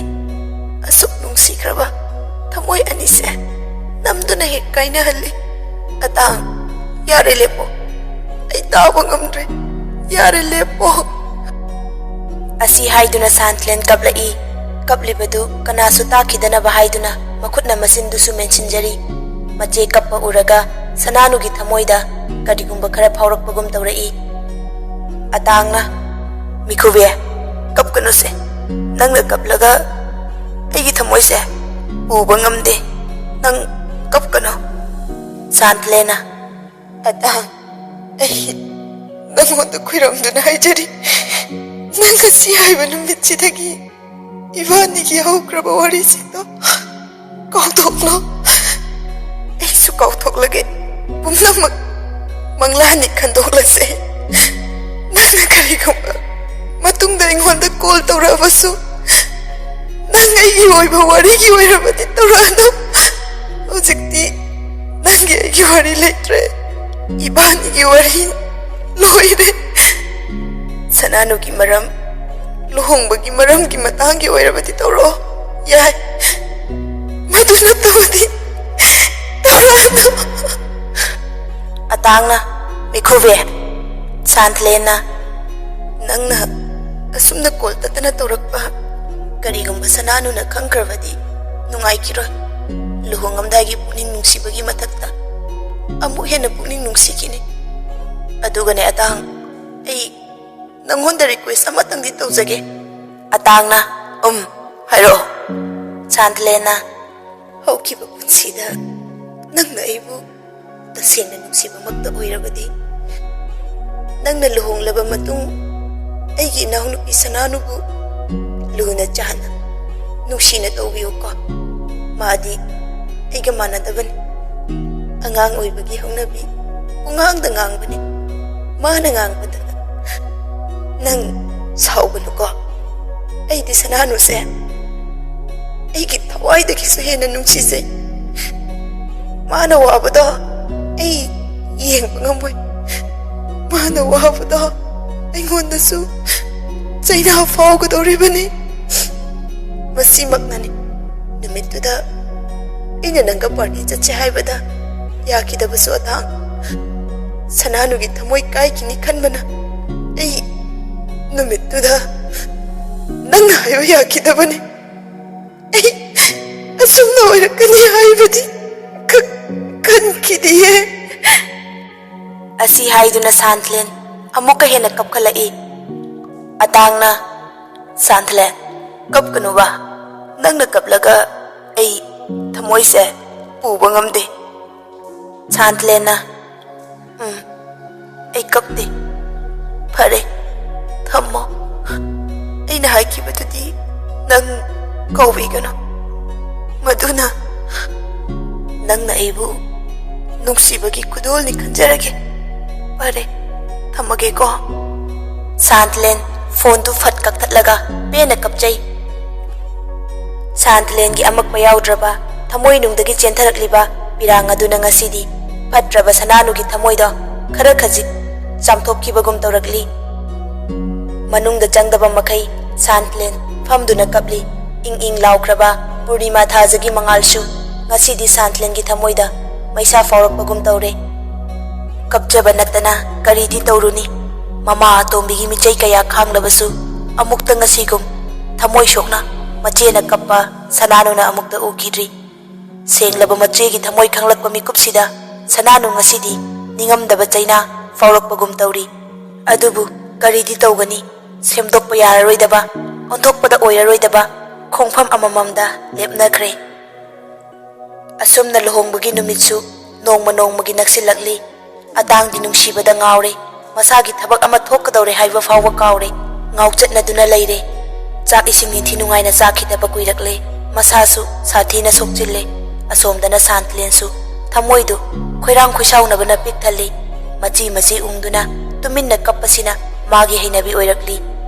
ꯑꯁꯨꯛ ꯅꯨꯡꯁꯤꯈ꯭ꯔꯕ ꯊꯃꯣꯏ ꯑꯅꯤꯁꯦ ꯅꯝꯗꯨꯅ ꯍꯦꯛ ꯀꯥꯏꯅꯍꯜꯂꯤ꯫ ꯑꯇꯥꯡ, ꯌꯥꯔꯦ ꯂꯦꯞꯄꯣ꯫ ꯑꯩ ꯇꯥꯕ ꯉꯝꯗ꯭ꯔꯦ꯫ ꯌꯥꯔꯦ ꯂꯦꯞꯄꯣ꯫" ꯑꯁꯤ ꯍꯥꯏꯗꯨꯅ ꯁꯥꯟꯊꯂꯦꯟ ꯀꯞꯂꯛꯏ꯫ ꯀꯞꯂꯤꯕꯗꯨ ꯀꯅꯥꯁꯨ ꯇꯥꯈꯤꯗꯅꯕ ꯍꯥꯏꯗꯨꯅ ꯃꯈꯨꯠꯅ ꯃꯆꯤꯟꯗꯨꯁꯨ ꯃꯦꯟꯁꯤꯟꯖꯔꯤ꯫ ꯃꯆꯦ ꯀꯞꯄ ꯎꯔꯒ ꯁꯅꯥꯅꯨꯒꯤ ꯊꯃꯣꯏꯗ ꯀꯔꯤꯒꯨꯝꯕ ꯈꯔ ꯐꯥꯎꯔꯛꯄꯒꯨꯝ ꯇꯧꯔꯛꯏ꯫ ꯑꯇꯥꯡꯅ, "ꯃꯤꯈꯨꯕꯤ, ꯀꯞꯀꯅꯨꯁꯦ꯫ ꯅꯪꯅ ꯀꯞꯂꯒ ꯑꯩꯒꯤ ꯊꯃꯣꯏꯁꯦ ꯄꯨꯕ ꯉꯝꯗꯦ꯫ ꯅꯪ ꯀꯞꯀꯅꯨ꯫" ꯁꯥꯟꯇꯂꯦꯅ, "ꯑꯇꯥꯡ, ꯑꯩ ꯅꯪꯉꯣꯟꯗ ꯈꯨꯏꯔꯝꯗꯨꯅ ꯍꯥꯏꯖꯔꯤ, ꯅꯪ ꯉꯁꯤ ꯍꯥꯏꯕ ꯅꯨꯃꯤꯠꯁꯤꯗꯒꯤ ꯏꯕꯥꯅꯤꯒꯤ ꯍꯧꯈ꯭ꯔꯕ ꯋꯥꯔꯤꯁꯤꯡꯗꯣ ꯀꯥꯎꯊꯣꯛꯂꯣ꯫ ꯑꯩꯁꯨ ꯀꯥꯎꯊꯣꯛꯂꯒꯦ꯫ ꯄꯨꯝꯅꯃꯛ ꯃꯪꯂꯥꯅꯤ ꯈꯟꯗꯣꯛꯂꯁꯦ꯫ ꯅꯪꯅ ꯀꯔꯤꯒꯨꯝꯕ ꯃꯇꯨꯡꯗ ꯑꯩꯉꯣꯟꯗ ꯀꯣꯜ ꯇꯧꯔꯛꯑꯕꯁꯨ, ꯅꯪ ꯑꯩꯒꯤ ꯑꯣꯏꯕ ꯋꯥꯔꯤꯒꯤ ꯑꯣꯏꯔꯕꯗꯤ ꯇꯧꯔꯛꯑꯅꯨ꯫ ꯍꯧꯖꯤꯛꯇꯤ ꯅꯪꯒꯤ ꯑꯩꯒꯤ ꯋꯥꯔꯤ ꯂꯩꯇ꯭ꯔꯦ꯫ ꯏꯕꯥꯅꯤꯒꯤ ꯋꯥꯔꯤ ꯂꯣꯏꯔꯦ꯫ ꯁꯅꯥꯅꯨꯒꯤ ꯃꯔꯝ, ꯂꯨꯍꯣꯡꯕꯒꯤ ꯃꯔꯝꯒꯤ ꯃꯇꯥꯡꯒꯤ ꯑꯣꯏꯔꯕꯗꯤ ꯇꯧꯔꯛꯑꯣ꯫ ꯌꯥꯏ꯫ ꯃꯗꯨ ꯅꯠꯇꯕꯗꯤ ꯇꯧꯔꯛꯑꯅꯨ꯫" ꯑꯇꯥꯡꯅ, "ꯃꯤꯈꯨꯕꯤ, ꯁꯥꯟꯇꯂꯦꯅ, ꯅꯪꯅ ꯑꯁꯨꯝꯅ ꯀꯣꯜ ꯇꯠꯇꯅ ꯇꯧꯔꯛꯄ ꯀꯔꯤꯒꯨꯝꯕ ꯁꯅꯥꯅꯨꯅ ꯈꯪꯈ꯭ꯔꯕꯗꯤ ꯅꯨꯡꯉꯥꯏꯈꯤꯔꯣꯏ꯫ ꯂꯨꯍꯣꯡꯉꯝꯗꯥꯏꯒꯤ ꯄꯨꯛꯅꯤꯡ ꯅꯨꯡꯁꯤꯕꯒꯤ ꯃꯊꯛꯇ ꯑꯃꯨꯛ ꯍꯦꯟꯅ ꯄꯨꯛꯅꯤꯡ ꯅꯨꯡꯁꯤꯈꯤꯅꯤ꯫ ꯑꯗꯨꯒꯅꯦ ꯑꯇꯥꯡ, ꯑꯩ ꯅꯪꯉꯣꯟꯗ ꯔꯤꯀ꯭ꯋꯦꯁ ꯑꯃꯇꯪꯗꯤ ꯇꯧꯖꯒꯦ꯫" ꯑꯇꯥꯡꯅ, "ꯎꯝ, ꯍꯥꯏꯔꯛꯑꯣ꯫" ꯁꯥꯟꯇꯂꯦꯅ, "ꯍꯧꯈꯤꯕ ꯄꯨꯟꯁꯤꯗ ꯅꯪꯅ ꯑꯩꯕꯨ ꯇꯁꯦꯡꯅ ꯅꯨꯡꯁꯤꯕꯃꯛꯇ ꯑꯣꯏꯔꯕꯗꯤ, ꯅꯪꯅ ꯂꯨꯍꯣꯡꯂꯕ ꯃꯇꯨꯡ ꯑꯩꯒꯤ ꯏꯅꯥꯎꯅꯨꯄꯤ ꯁꯅꯥꯅꯨꯕꯨ ꯂꯨꯅ ꯆꯥꯟꯅ ꯅꯨꯡꯁꯤꯅ ꯇꯧꯕꯤꯌꯨꯀꯣ꯫ ꯃꯥꯗꯤ ꯑꯩꯒ ꯃꯥꯟꯅꯗꯕꯅꯤ꯫ ꯑꯉꯥꯡ ꯑꯣꯏꯕꯒꯤ ꯍꯧꯅꯕꯤ, ꯄꯨꯡꯉꯥꯡꯗ ꯉꯥꯡꯕꯅꯤ꯫ ꯃꯥꯅ ꯉꯥꯡꯕꯗ ꯅꯪ ꯁꯥꯎꯒꯅꯨꯀꯣ꯫ ꯑꯩꯗꯤ ꯁꯅꯥꯅꯨꯁꯦ ꯑꯩꯒꯤ ꯊꯋꯥꯏꯗꯒꯤꯁꯨ ꯍꯦꯟꯅ ꯅꯨꯡꯁꯤꯖꯩ꯫ ꯃꯥꯅ ꯋꯥꯕꯗꯣ ꯑꯩ ꯌꯦꯡꯕ ꯉꯝꯃꯣꯏ꯫ ꯃꯥꯅ ꯋꯥꯕꯗꯣ ꯑꯩꯉꯣꯟꯗꯁꯨ ꯆꯩꯅꯥ ꯐꯥꯎꯒꯗꯧꯔꯤꯕꯅꯤ꯫" ꯃꯁꯤꯃꯛꯅꯅꯤ ꯅꯨꯃꯤꯠꯇꯨꯗ ꯑꯩꯅ ꯅꯪꯒ ꯄꯥꯔꯇꯤ ꯆꯠꯁꯦ ꯍꯥꯏꯕꯗ ꯌꯥꯈꯤꯗꯕꯁꯨ꯫ ꯑꯇꯥꯡ, ꯁꯅꯥꯅꯨꯒꯤ ꯊꯃꯣꯏ ꯀꯥꯏꯈꯤꯅꯤ ꯈꯟꯕꯅ ꯑꯩ ꯅꯨꯃꯤꯠꯇꯨꯗ ꯅꯪꯅ ꯍꯥꯏꯕ ꯌꯥꯈꯤꯗꯕꯅꯤ꯫ ꯑꯩ ꯑꯆꯨꯝꯕ ꯑꯣꯏꯔꯛꯀꯅꯤ ꯍꯥꯏꯕꯗꯤ ꯈ-, ꯈꯟꯈꯤꯗꯤꯌꯦ꯫ ꯑꯁꯤ ꯍꯥꯏꯗꯨꯅ ꯁꯥꯟꯊꯂꯦꯟ ꯑꯃꯨꯛꯀ ꯍꯦꯟꯅ ꯀꯞꯈꯠꯂꯛꯏ꯫ ꯑꯇꯥꯡꯅ, "ꯁꯥꯟꯊꯂꯦꯟ, ꯀꯞꯀꯅꯨꯕ꯫ ꯅꯪꯅ ꯀꯞꯂꯒ ꯑꯩ ꯊꯃꯣꯏꯁꯦ ꯄꯨꯕ ꯉꯝꯗꯦ꯫" ꯁꯥꯟꯊꯂꯦꯟꯅ, "ꯎꯝ, ꯑꯩ ꯀꯞꯇꯦ꯫ ꯐꯔꯦ, ꯊꯝꯃꯣ꯫ ꯑꯩꯅ ꯍꯥꯏꯈꯤꯕꯗꯨꯗꯤ ꯅꯪ ꯀꯥꯎꯕꯤꯒꯅꯨ꯫ ꯃꯗꯨꯅ ꯅꯪꯅ ꯑꯩꯕꯨ ꯅꯨꯡꯁꯤꯕꯒꯤ ꯈꯨꯗꯣꯜꯅꯤ ꯈꯟꯖꯔꯒꯦ꯫ ꯐꯔꯦ, ꯊꯝꯃꯒꯦꯀꯣ꯫" ꯁꯥꯟꯊꯂꯦꯟ ꯐꯣꯟꯗꯨ ꯐꯠ ꯀꯛꯊꯠꯂꯒ ꯄꯦꯟꯅ ꯀꯞꯆꯩ꯫ ꯁꯥꯟꯊꯂꯦꯟꯒꯤ ꯑꯃꯛꯄ ꯌꯥꯎꯗ꯭ꯔꯕ ꯊꯃꯣꯏꯅꯨꯡꯗꯒꯤ ꯆꯦꯟꯊꯔꯛꯂꯤꯕ ꯄꯤꯔꯥꯡ ꯑꯗꯨꯅ ꯉꯁꯤꯗꯤ ꯐꯠꯇ꯭ꯔꯕ ꯁꯅꯥꯅꯨꯒꯤ ꯊꯃꯣꯏꯗꯣ ꯈꯔ ꯈꯖꯤꯛ ꯆꯥꯝꯊꯣꯛꯈꯤꯕꯒꯨꯝ ꯇꯧꯔꯛꯂꯤ꯫ ꯃꯅꯨꯡꯗ ꯆꯪꯗꯕ ꯃꯈꯩ ꯁꯥꯟꯊꯂꯦꯟ ꯐꯝꯗꯨꯅ ꯀꯞꯂꯤ꯫ ꯏꯪ ꯏꯪ ꯂꯥꯎꯈ꯭ꯔꯕ ꯄꯨꯔꯅꯤꯃꯥ ꯊꯥꯖꯒꯤ ꯃꯉꯥꯜꯁꯨ ꯉꯁꯤꯗꯤ ꯁꯥꯟꯊꯂꯦꯟꯒꯤ ꯊꯃꯣꯏꯗ ꯃꯩꯁꯥ ꯐꯥꯎꯔꯛꯄꯒꯨꯝ ꯇꯧꯔꯦ꯫ ꯀꯞꯆꯕ ꯅꯠꯇꯅ ꯀꯔꯤꯗꯤ ꯇꯧꯔꯨꯅꯤ? ꯃꯃꯥ ꯑꯇꯣꯝꯕꯤꯒꯤ ꯃꯤꯆꯩ ꯀꯌꯥ ꯈꯥꯡꯂꯕꯁꯨ ꯑꯃꯨꯛꯇ ꯉꯁꯤꯒꯨꯝ ꯊꯃꯣꯏ ꯁꯣꯛꯅ ꯃꯆꯦꯅ ꯀꯞꯄ ꯁꯅꯥꯅꯨꯅ ꯑꯃꯨꯛꯇ ꯎꯈꯤꯗ꯭ꯔꯤ꯫ ꯁꯦꯡꯂꯕ ꯃꯆꯦꯒꯤ ꯊꯃꯣꯏ ꯈꯪꯂꯛꯄ ꯃꯤꯀꯨꯞꯁꯤꯗ ꯁꯅꯥꯅꯨ ꯉꯁꯤꯗꯤ ꯅꯤꯡꯉꯝꯗꯕ ꯆꯩꯅꯥ ꯐꯥꯎꯔꯛꯄꯒꯨꯝ ꯇꯧꯔꯤ꯫ ꯑꯗꯨꯕꯨ ꯀꯔꯤꯗꯤ ꯇꯧꯒꯅꯤ? ꯁꯦꯝꯗꯣꯛꯄ ꯌꯥꯔꯔꯣꯏꯗꯕ, ꯑꯣꯟꯊꯣꯛꯄꯗ ꯑꯣꯏꯔꯔꯣꯏꯗꯕ ꯈꯣꯡꯐꯝ ꯑꯃꯃꯝꯗ ꯂꯦꯞꯅꯈ꯭ꯔꯦ꯫ ꯑꯁꯨꯝꯅ ꯂꯨꯍꯣꯡꯕꯒꯤ ꯅꯨꯃꯤꯠꯁꯨ ꯅꯣꯡꯃ ꯅꯣꯡꯃꯒꯤ ꯅꯛꯁꯤꯜꯂꯛꯂꯤ꯫ ꯑꯇꯥꯡꯗꯤ ꯅꯨꯡꯁꯤꯕꯗ ꯉꯥꯎꯔꯦ꯫ ꯃꯁꯥꯒꯤ ꯊꯕꯛ ꯑꯃ ꯊꯣꯛꯀꯗꯧꯔꯦ ꯍꯥꯏꯕ ꯐꯥꯎꯕ ꯀꯥꯎꯔꯦ꯫ ꯉꯥꯎꯆꯠꯅꯗꯨꯅ ꯂꯩꯔꯦ꯫ ꯆꯥꯛ ꯏꯁꯤꯡ ꯅꯤꯡꯊꯤ ꯅꯨꯡꯉꯥꯏꯅ ꯆꯥꯈꯤꯗꯕ ꯀꯨꯏꯔꯛꯂꯦ꯫ ꯃꯁꯥꯁꯨ ꯁꯥꯊꯤꯅ ꯁꯣꯛꯆꯤꯜꯂꯦ꯫ ꯑꯁꯣꯝꯗꯅ ꯁꯥꯟꯇꯂꯦꯟꯁꯨ ꯊꯃꯣꯏꯗꯨ ꯈꯣꯏꯔꯥꯡ ꯈꯣꯏꯁꯥꯎꯅꯕꯅ ꯄꯤꯛ ꯊꯜꯂꯤ꯫ ꯃꯆꯤ ꯃꯆꯤ ꯎꯪꯗꯨꯅ ꯇꯨꯃꯤꯟꯅ ꯀꯞꯄꯁꯤꯅ ꯃꯥꯒꯤ ꯍꯩꯅꯕꯤ ꯑꯣꯏꯔꯛꯂꯤ꯫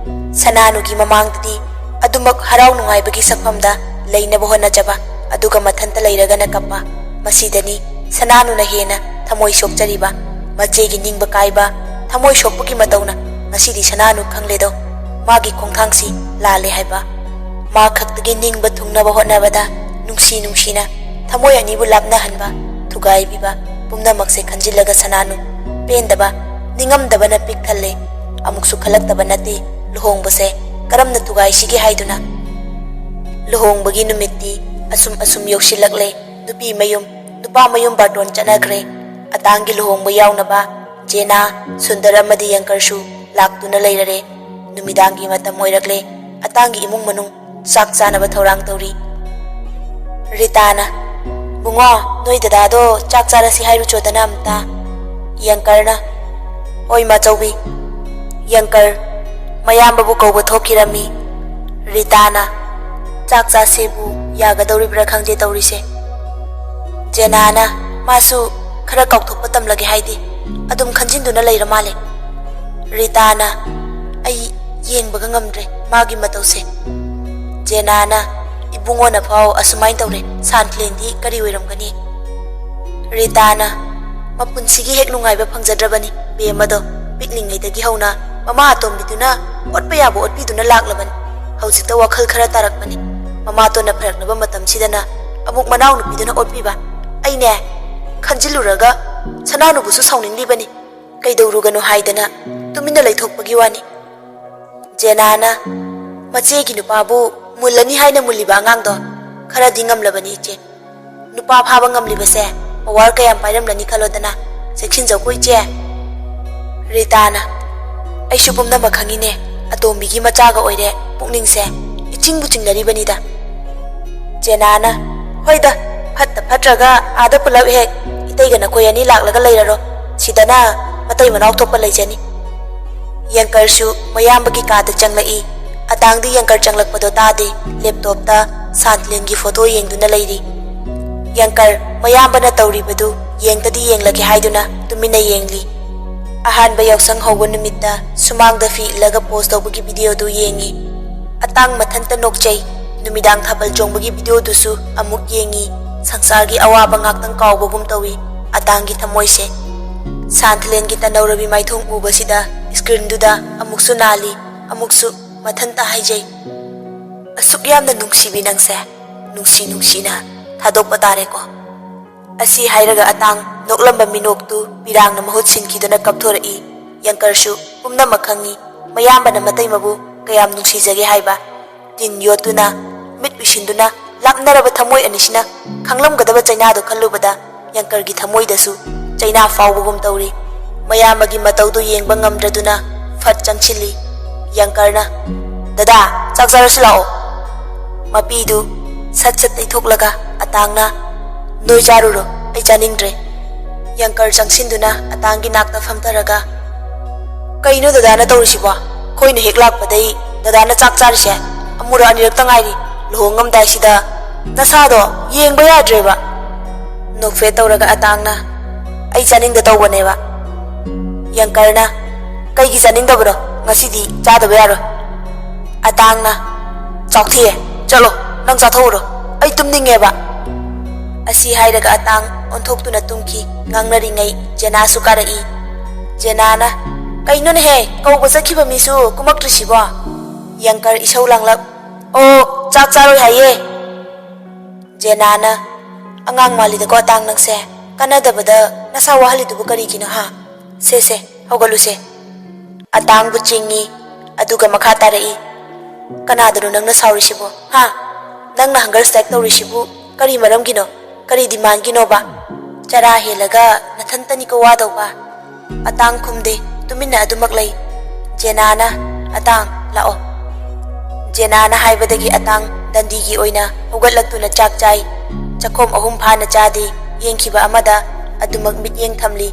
ꯁꯅꯥꯅꯨꯒꯤ ꯃꯃꯥꯡꯗꯗꯤ ꯑꯗꯨꯃꯛ ꯍꯔꯥꯎ ꯅꯨꯡꯉꯥꯏꯕꯒꯤ ꯁꯛꯐꯝꯗ ꯂꯩꯅꯕ ꯍꯣꯠꯅꯖꯕ, ꯑꯗꯨꯒ ꯃꯊꯟꯇ ꯂꯩꯔꯒꯅ ꯀꯞꯄ꯫ ꯃꯁꯤꯗꯅꯤ ꯁꯅꯥꯅꯨꯅ ꯍꯦꯟꯅ ꯊꯃꯣꯏ ꯁꯣꯛꯆꯔꯤꯕ꯫ ꯃꯆꯦꯒꯤ ꯅꯤꯡꯕ ꯀꯥꯏꯕ, ꯊꯃꯣꯏ ꯁꯣꯛꯄꯒꯤ ꯃꯇꯧꯅ ꯉꯁꯤꯗꯤ ꯁꯅꯥꯅꯨ ꯈꯪꯂꯦꯗꯣ꯫ ꯃꯥꯒꯤ ꯈꯣꯡꯊꯥꯡꯁꯤ ꯂꯥꯜꯂꯦ ꯍꯥꯏꯕ꯫ ꯃꯥ ꯈꯛꯇꯒꯤ ꯅꯤꯡꯕ ꯊꯨꯡꯅꯕ ꯍꯣꯠꯅꯕꯗ ꯅꯨꯡꯁꯤ ꯅꯨꯡꯁꯤꯅ ꯊꯃꯣꯏ ꯑꯅꯤꯕꯨ ꯂꯥꯞꯅꯍꯟꯕ, ꯊꯨꯒꯥꯏꯕꯤꯕ ꯄꯨꯝꯅꯃꯛꯁꯦ ꯈꯟꯖꯤꯜꯂꯒ ꯁꯅꯥꯅꯨ ꯄꯦꯟꯗꯕ, ꯅꯤꯡꯉꯝꯗꯕꯅ ꯄꯤꯛ ꯊꯜꯂꯦ꯫ ꯑꯃꯨꯛꯁꯨ ꯈꯜꯂꯛꯇꯕ ꯅꯠꯇꯦ ꯂꯨꯍꯣꯡꯕꯁꯦ ꯀꯔꯝꯅ ꯊꯨꯒꯥꯏꯁꯤꯒꯦ ꯍꯥꯏꯗꯨꯅ꯫ ꯂꯨꯍꯣꯡꯕꯒꯤ ꯅꯨꯃꯤꯠꯇꯤ ꯑꯁꯨꯝ ꯑꯁꯨꯝ ꯌꯧꯁꯤꯜꯂꯛꯂꯦ꯫ ꯅꯨꯄꯤ ꯃꯌꯨꯝ, ꯅꯨꯄꯥ ꯃꯌꯨꯝ ꯕꯥꯔꯇꯣꯟ ꯆꯠꯅꯈ꯭ꯔꯦ꯫ ꯑꯇꯥꯡꯒꯤ ꯂꯨꯍꯣꯡꯕ ꯌꯥꯎꯅꯕ ꯖꯦꯅꯥ, ꯁꯨꯟꯗꯔ ꯑꯃꯗꯤ ꯌꯪꯀꯔꯁꯨ ꯂꯥꯛꯇꯨꯅ ꯂꯩꯔꯔꯦ꯫ ꯅꯨꯃꯤꯗꯥꯡꯒꯤ ꯃꯇꯝ ꯑꯣꯏꯔꯛꯂꯦ꯫ ꯑꯇꯥꯡꯒꯤ ꯏꯃꯨꯡ ꯃꯅꯨꯡ ꯆꯥꯛ ꯆꯥꯅꯕ ꯊꯧꯔꯥꯡ ꯇꯧꯔꯤ꯫ ꯔꯤꯇꯥꯅ, "ꯕꯨꯡꯉꯣ, ꯅꯣꯏ ꯗꯗꯥꯗꯣ ꯆꯥꯛ ꯆꯥꯔꯁꯤ ꯍꯥꯏꯔꯨꯆꯣꯗꯅ ꯑꯝꯇ?" ꯌꯪꯀꯔꯅ, "ꯍꯣꯏ, ꯃꯥꯆꯧꯕꯤ꯫" ꯌꯪꯀꯔ, ꯃꯌꯥꯝꯕꯕꯨ ꯀꯧꯕ ꯊꯣꯛꯈꯤꯔꯝꯃꯤ꯫ ꯔꯤꯇꯥꯅ, "ꯆꯥꯛ ꯆꯥꯁꯦꯕꯨ ꯌꯥꯒꯗꯧꯔꯤꯕ꯭ꯔꯥ ꯈꯪꯗꯦ ꯇꯧꯔꯤꯁꯦ꯫" ꯖꯦꯅꯥꯅ, ꯃꯥꯁꯨ ꯈꯔ ꯀꯥꯎꯊꯣꯛꯄ ꯇꯝꯂꯒꯦ ꯍꯥꯏꯗꯦ, ꯑꯗꯨꯝ ꯈꯟꯖꯤꯟꯗꯨꯅ ꯂꯩꯔ ꯃꯥꯜꯂꯦ꯫ ꯔꯤꯇꯥꯅ, "ꯑꯩ ꯌꯦꯡꯕꯒ ꯉꯝꯗ꯭ꯔꯦ ꯃꯥꯒꯤ ꯃꯇꯧꯁꯦ꯫" ꯖꯦꯅꯥꯅ, "ꯏꯕꯨꯡꯉꯣꯅ ꯐꯥꯎ ꯑꯁꯨꯃꯥꯏꯅ ꯇꯧꯔꯦ, ꯁꯥꯟꯇ꯭ꯂꯦꯟꯗꯤ ꯀꯔꯤ ꯑꯣꯏꯔꯝꯒꯅꯤ?" ꯔꯤꯇꯥꯅ, "ꯃꯄꯨꯟꯁꯤꯒꯤ ꯍꯦꯛ ꯅꯨꯡꯉꯥꯏꯕ ꯐꯪꯖꯗ꯭ꯔꯕꯅꯤ꯫ ꯕꯦꯝꯃꯗꯣ ꯄꯤꯛꯂꯤꯉꯩꯗꯒꯤ ꯍꯧꯅ ꯃꯃꯥ ꯑꯇꯣꯝꯕꯤꯗꯨꯅ ꯑꯣꯠꯄ ꯌꯥꯕ ꯑꯣꯠꯄꯤꯗꯨꯅ ꯂꯥꯛꯂꯕꯅꯤ꯫ ꯍꯧꯖꯤꯛꯇ ꯋꯥꯈꯜ ꯈꯔ ꯇꯥꯔꯛꯄꯅꯤ꯫ ꯃꯃꯥꯇꯣꯟꯅ ꯐꯔꯛꯂꯕ ꯃꯇꯝꯁꯤꯗꯅ ꯑꯃꯨꯛ ꯃꯅꯥꯎꯅꯨꯄꯤꯗꯨꯅ ꯑꯣꯠꯄꯤꯕ꯫ ꯑꯩꯅꯦ, ꯈꯟꯖꯤꯜꯂꯨꯔꯒ ꯁꯅꯥꯅꯨꯕꯨꯁꯨ ꯁꯥꯎꯅꯤꯡꯂꯤꯕꯅꯤ꯫ ꯀꯩꯗꯧꯔꯨꯒꯅꯨ ꯍꯥꯏꯗꯅ ꯇꯨꯃꯤꯟꯅ ꯂꯩꯊꯣꯛꯄꯒꯤ ꯋꯥꯅꯤ꯫" ꯖꯦꯅꯥꯅ, "ꯃꯆꯦꯒꯤ ꯅꯨꯄꯥꯕꯨ ꯃꯨꯜꯂꯅꯤ ꯍꯥꯏꯅ ꯃꯨꯜꯂꯤꯕ ꯑꯉꯥꯡꯗꯣ ꯈꯔꯗꯤ ꯉꯝꯂꯕꯅꯤ, ꯏꯆꯦ꯫ ꯅꯨꯄꯥ ꯐꯥꯕ ꯉꯝꯂꯤꯕꯁꯦ ꯄꯋꯥꯔ ꯀꯌꯥꯝ ꯄꯥꯏꯔꯝꯂꯅꯤ ꯈꯜꯂꯣꯗꯅ, ꯆꯦꯛꯁꯤꯟꯖꯧꯀꯣ, ꯏꯆꯦ꯫" ꯔꯤꯇꯥꯅ, "ꯑꯩꯁꯨ ꯄꯨꯝꯅꯃꯛ ꯈꯪꯉꯤꯅꯦ, ꯑꯇꯣꯝꯕꯤꯒꯤ ꯃꯆꯥꯒ ꯑꯣꯏꯔꯦ, ꯄꯨꯛꯅꯤꯡꯁꯦ ꯏꯆꯤꯡꯕꯨ ꯆꯤꯡꯅꯔꯤꯕꯅꯤꯗ꯫" ꯖꯦꯅꯥꯅ, "ꯍꯣꯏꯗ, ꯐꯠꯇ ꯐꯠꯇ꯭ꯔꯒ ꯑꯥꯗ ꯄꯨꯂꯞ ꯍꯦꯛ ꯏꯇꯩꯒ ꯅꯈꯣꯏ ꯑꯅꯤ ꯂꯥꯛꯂꯒ ꯂꯩꯔꯔꯣ, ꯁꯤꯗꯅ ꯃꯇꯩ ꯃꯅꯥꯎ ꯊꯣꯛꯄ ꯂꯩꯖꯅꯤ꯫" ꯌꯪꯀꯔꯁꯨ ꯃꯌꯥꯝꯕꯒꯤ ꯀꯥꯗ ꯆꯪꯂꯛꯏ꯫ ꯑꯇꯥꯡꯗꯤ ꯌꯪꯀꯔ ꯆꯪꯂꯛꯄꯗꯣ ꯇꯥꯗꯦ, ꯂꯦꯞꯇꯣꯞꯇ ꯁꯥꯟꯇꯂꯦꯟꯒꯤ ꯐꯣꯇꯣ ꯌꯦꯡꯗꯨꯅ ꯂꯩꯔꯤ꯫ ꯌꯪꯀꯔ ꯃꯌꯥꯝꯕꯅ ꯇꯧꯔꯤꯕꯗꯨ ꯌꯦꯡꯇꯗꯤ ꯌꯦꯡꯂꯒꯦ ꯍꯥꯏꯗꯨꯅ ꯇꯨꯃꯤꯟꯅ ꯌꯦꯡꯂꯤ꯫ ꯑꯍꯥꯟꯕ ꯌꯥꯎꯁꯪ ꯍꯧꯕ ꯅꯨꯃꯤꯠꯇ ꯁꯨꯃꯥꯡꯗ ꯐꯤ ꯏꯜꯂꯒ ꯄꯣꯁ ꯇꯧꯕꯒꯤ ꯚꯤꯗꯤꯑꯣꯗꯨ ꯌꯦꯡꯉꯤ꯫ ꯑꯇꯥꯡ ꯃꯊꯟꯇ ꯅꯣꯛꯆꯩ꯫ ꯅꯨꯃꯤꯗꯥꯡ ꯊꯥꯕꯜ ꯆꯣꯡꯕꯒꯤ ꯚꯤꯗꯤꯑꯣꯗꯨꯁꯨ ꯑꯃꯨꯛ ꯌꯦꯡꯉꯤ꯫ ꯁꯪꯁꯥꯔꯒꯤ ꯑꯋꯥꯕ ꯉꯥꯛꯇꯪ ꯀꯥꯎꯕꯒꯨꯝ ꯇꯧꯏ ꯑꯇꯥꯡꯒꯤ ꯊꯃꯣꯏꯁꯦ꯫ ꯁꯥꯟꯊꯂꯦꯟꯒꯤ ꯇꯅꯧꯔꯕꯤ ꯃꯥꯏꯊꯣꯡ ꯎꯕꯁꯤꯗ ꯁ꯭ꯀ꯭ꯔꯤꯟꯗꯨꯗ ꯑꯃꯨꯛꯁꯨ ꯅꯥꯜꯂꯤ, ꯑꯃꯨꯛꯁꯨ ꯃꯊꯟꯇ ꯍꯥꯏꯖꯩ, "ꯑꯁꯨꯛ ꯌꯥꯝꯅ ꯅꯨꯡꯁꯤꯕꯤ ꯅꯪꯁꯦ, ꯅꯨꯡꯁꯤ ꯅꯨꯡꯁꯤꯅ ꯊꯥꯗꯣꯛꯄ ꯇꯥꯔꯦꯀꯣ꯫" ꯑꯁꯤ ꯍꯥꯏꯔꯒ ꯑꯇꯥꯡ ꯅꯣꯛꯂꯝꯕ ꯃꯤꯅꯣꯛꯇꯨ ꯄꯤꯔꯥꯡꯅ ꯃꯍꯨꯠ ꯁꯤꯟꯈꯤꯗꯨꯅ ꯀꯞꯊꯣꯔꯛꯏ꯫ ꯌꯪꯀꯔꯁꯨ ꯄꯨꯝꯅꯃꯛ ꯈꯪꯏ, ꯃꯌꯥꯝꯕꯅ ꯃꯇꯩꯃꯕꯨ ꯀꯌꯥꯝ ꯅꯨꯡꯁꯤꯖꯒꯦ ꯍꯥꯏꯕ꯫ ꯇꯤꯟ ꯌꯣꯠꯇꯨꯅ, ꯃꯤꯠ ꯎꯏꯁꯤꯟꯗꯨꯅ ꯂꯥꯞꯅꯔꯕ ꯊꯃꯣꯏ ꯑꯅꯤꯁꯤꯅ ꯈꯪꯂꯝꯒꯗꯕ ꯆꯩꯅꯥꯗꯣ ꯈꯜꯂꯨꯕꯗ ꯌꯪꯀꯔꯒꯤ ꯊꯃꯣꯏꯗꯁꯨ ꯆꯩꯅꯥ ꯐꯥꯎꯕꯒꯨꯝ ꯇꯧꯔꯤ꯫ ꯃꯌꯥꯝꯕꯒꯤ ꯃꯇꯧꯗꯨ ꯌꯦꯡꯕ ꯉꯝꯗ꯭ꯔꯗꯨꯅ ꯐꯠ ꯆꯪꯁꯤꯜꯂꯤ꯫ ꯌꯪꯀꯔꯅ, "ꯗꯗꯥ, ꯆꯥꯛ ꯆꯥꯔꯁꯤ ꯂꯥꯛꯑꯣ꯫" ꯃꯄꯤꯗꯨ ꯁꯠ ꯁꯠ ꯇꯩꯊꯣꯛꯂꯒ ꯑꯇꯥꯡꯅ, "ꯅꯣꯏ ꯆꯥꯔꯨꯔꯣ, ꯑꯩ ꯆꯥꯅꯤꯡꯗ꯭ꯔꯦ꯫" ꯌꯪꯀꯔ ꯆꯪꯁꯤꯟꯗꯨꯅ ꯑꯇꯥꯡꯒꯤ ꯅꯥꯛꯇ ꯐꯝꯊꯔꯒ, "ꯀꯩꯅꯣ ꯗꯗꯥꯅ ꯇꯧꯔꯤꯁꯤꯕꯣ? ꯑꯩꯈꯣꯏꯅ ꯍꯦꯛ ꯂꯥꯛꯄꯗꯩ ꯗꯗꯥꯅ ꯆꯥꯛ ꯆꯥꯔꯤꯁꯦ ꯑꯃꯨꯔꯛ ꯑꯅꯤꯔꯛꯇ ꯉꯥꯏꯔꯤ꯫ ꯂꯨꯍꯣꯡꯉꯝꯗꯥꯏꯁꯤꯗ ꯅꯁꯥꯗꯣ ꯌꯦꯡꯕ ꯌꯥꯗ꯭ꯔꯦꯕ꯫" ꯅꯣꯛꯐꯦꯠ ꯇꯧꯔꯒ ꯑꯇꯥꯡꯅ, "ꯑꯩ ꯆꯥꯅꯤꯡꯗ ꯇꯧꯕꯅꯦꯕ꯫" ꯌꯪꯀꯔꯅ, "ꯀꯩꯒꯤ ꯆꯥꯅꯤꯡꯗꯕꯅꯣ? ꯉꯁꯤꯗꯤ ꯆꯥꯗꯕ ꯌꯥꯔꯣꯏ꯫" ꯑꯇꯥꯡꯅ, "ꯆꯥꯎꯊꯤꯑꯦ, ꯆꯠꯂꯣ, ꯅꯪ ꯆꯥꯊꯣꯛꯎꯔꯣ, ꯑꯩ ꯇꯨꯝꯅꯤꯡꯉꯦꯕ꯫" ꯑꯁꯤ ꯍꯥꯏꯔꯒ ꯑꯇꯥꯡ ꯑꯣꯟꯊꯣꯛꯇꯨꯅ ꯇꯨꯝꯈꯤ꯫ ꯉꯥꯡꯅꯔꯤꯉꯩ ꯖꯦꯅꯥꯁꯨ ꯀꯥꯔꯛꯏ꯫ ꯖꯦꯅꯥꯅ, "ꯀꯩꯅꯣꯅꯦꯍꯦ, ꯀꯧꯕ ꯆꯠꯈꯤꯕ ꯃꯤꯁꯨ ꯀꯨꯝꯃꯛꯇ꯭ꯔꯤꯁꯤꯕꯣ?" ꯌꯪꯀꯔ ꯏꯁꯧ ꯂꯥꯡꯂꯞ, "ꯑꯣ, ꯆꯥꯛ ꯆꯥꯔꯣꯏ ꯍꯥꯏꯌꯦ꯫" ꯖꯦꯅꯥꯅ, "ꯑꯉꯥꯡ ꯃꯥꯜꯂꯤꯗꯀꯣ ꯑꯇꯥꯡ ꯅꯪꯁꯦ꯫ ꯀꯥꯟꯅꯗꯕꯗ ꯅꯁꯥ ꯋꯥꯍꯜꯂꯤꯗꯨꯕꯨ ꯀꯔꯤꯒꯤꯅꯣ ꯍꯥ? ꯁꯦ, ꯁꯦ, ꯍꯧꯒꯠꯂꯨꯁꯦ꯫" ꯑꯇꯥꯡꯕꯨ ꯆꯤꯡꯏ, ꯑꯗꯨꯒ ꯃꯈꯥ ꯇꯥꯔꯛꯏ, "ꯀꯅꯥꯗꯅꯣ ꯅꯪꯅ ꯁꯥꯎꯔꯤꯁꯤꯕꯣ? ꯍꯥ? ꯅꯪꯅ hunger strike ꯇꯧꯔꯤꯁꯤꯕꯨ ꯀꯔꯤ ꯃꯔꯝꯒꯤꯅꯣ? ꯀꯔꯤ demandꯒꯤꯅꯣꯕ? ꯆꯔꯥ ꯍꯦꯜꯂꯒ ꯅꯊꯟꯇꯅꯤꯀꯣ ꯋꯥꯗꯧꯕ꯫" ꯑꯇꯥꯡ ꯈꯨꯝꯗꯦ, ꯇꯨꯃꯤꯟꯅ ꯑꯗꯨꯃꯛ ꯂꯩ꯫ ꯖꯦꯅꯥꯅ, "ꯑꯇꯥꯡ, ꯂꯥꯛꯑꯣ꯫" ꯖꯦꯅꯥꯅ ꯍꯥꯏꯕꯗꯒꯤ ꯑꯇꯥꯡ ꯗꯟꯗꯤꯒꯤ ꯑꯣꯏꯅ ꯍꯧꯒꯠꯂꯛꯇꯨꯅ ꯆꯥꯛ ꯆꯥꯏ꯫ ꯆꯥꯛꯈꯣꯝ ꯑꯍꯨꯝ ꯐꯥꯅ ꯆꯥꯗꯦ, ꯌꯦꯡꯈꯤꯕ ꯑꯃꯗ ꯑꯗꯨꯃꯛ ꯃꯤꯠꯌꯦꯡ ꯊꯝꯂꯤ꯫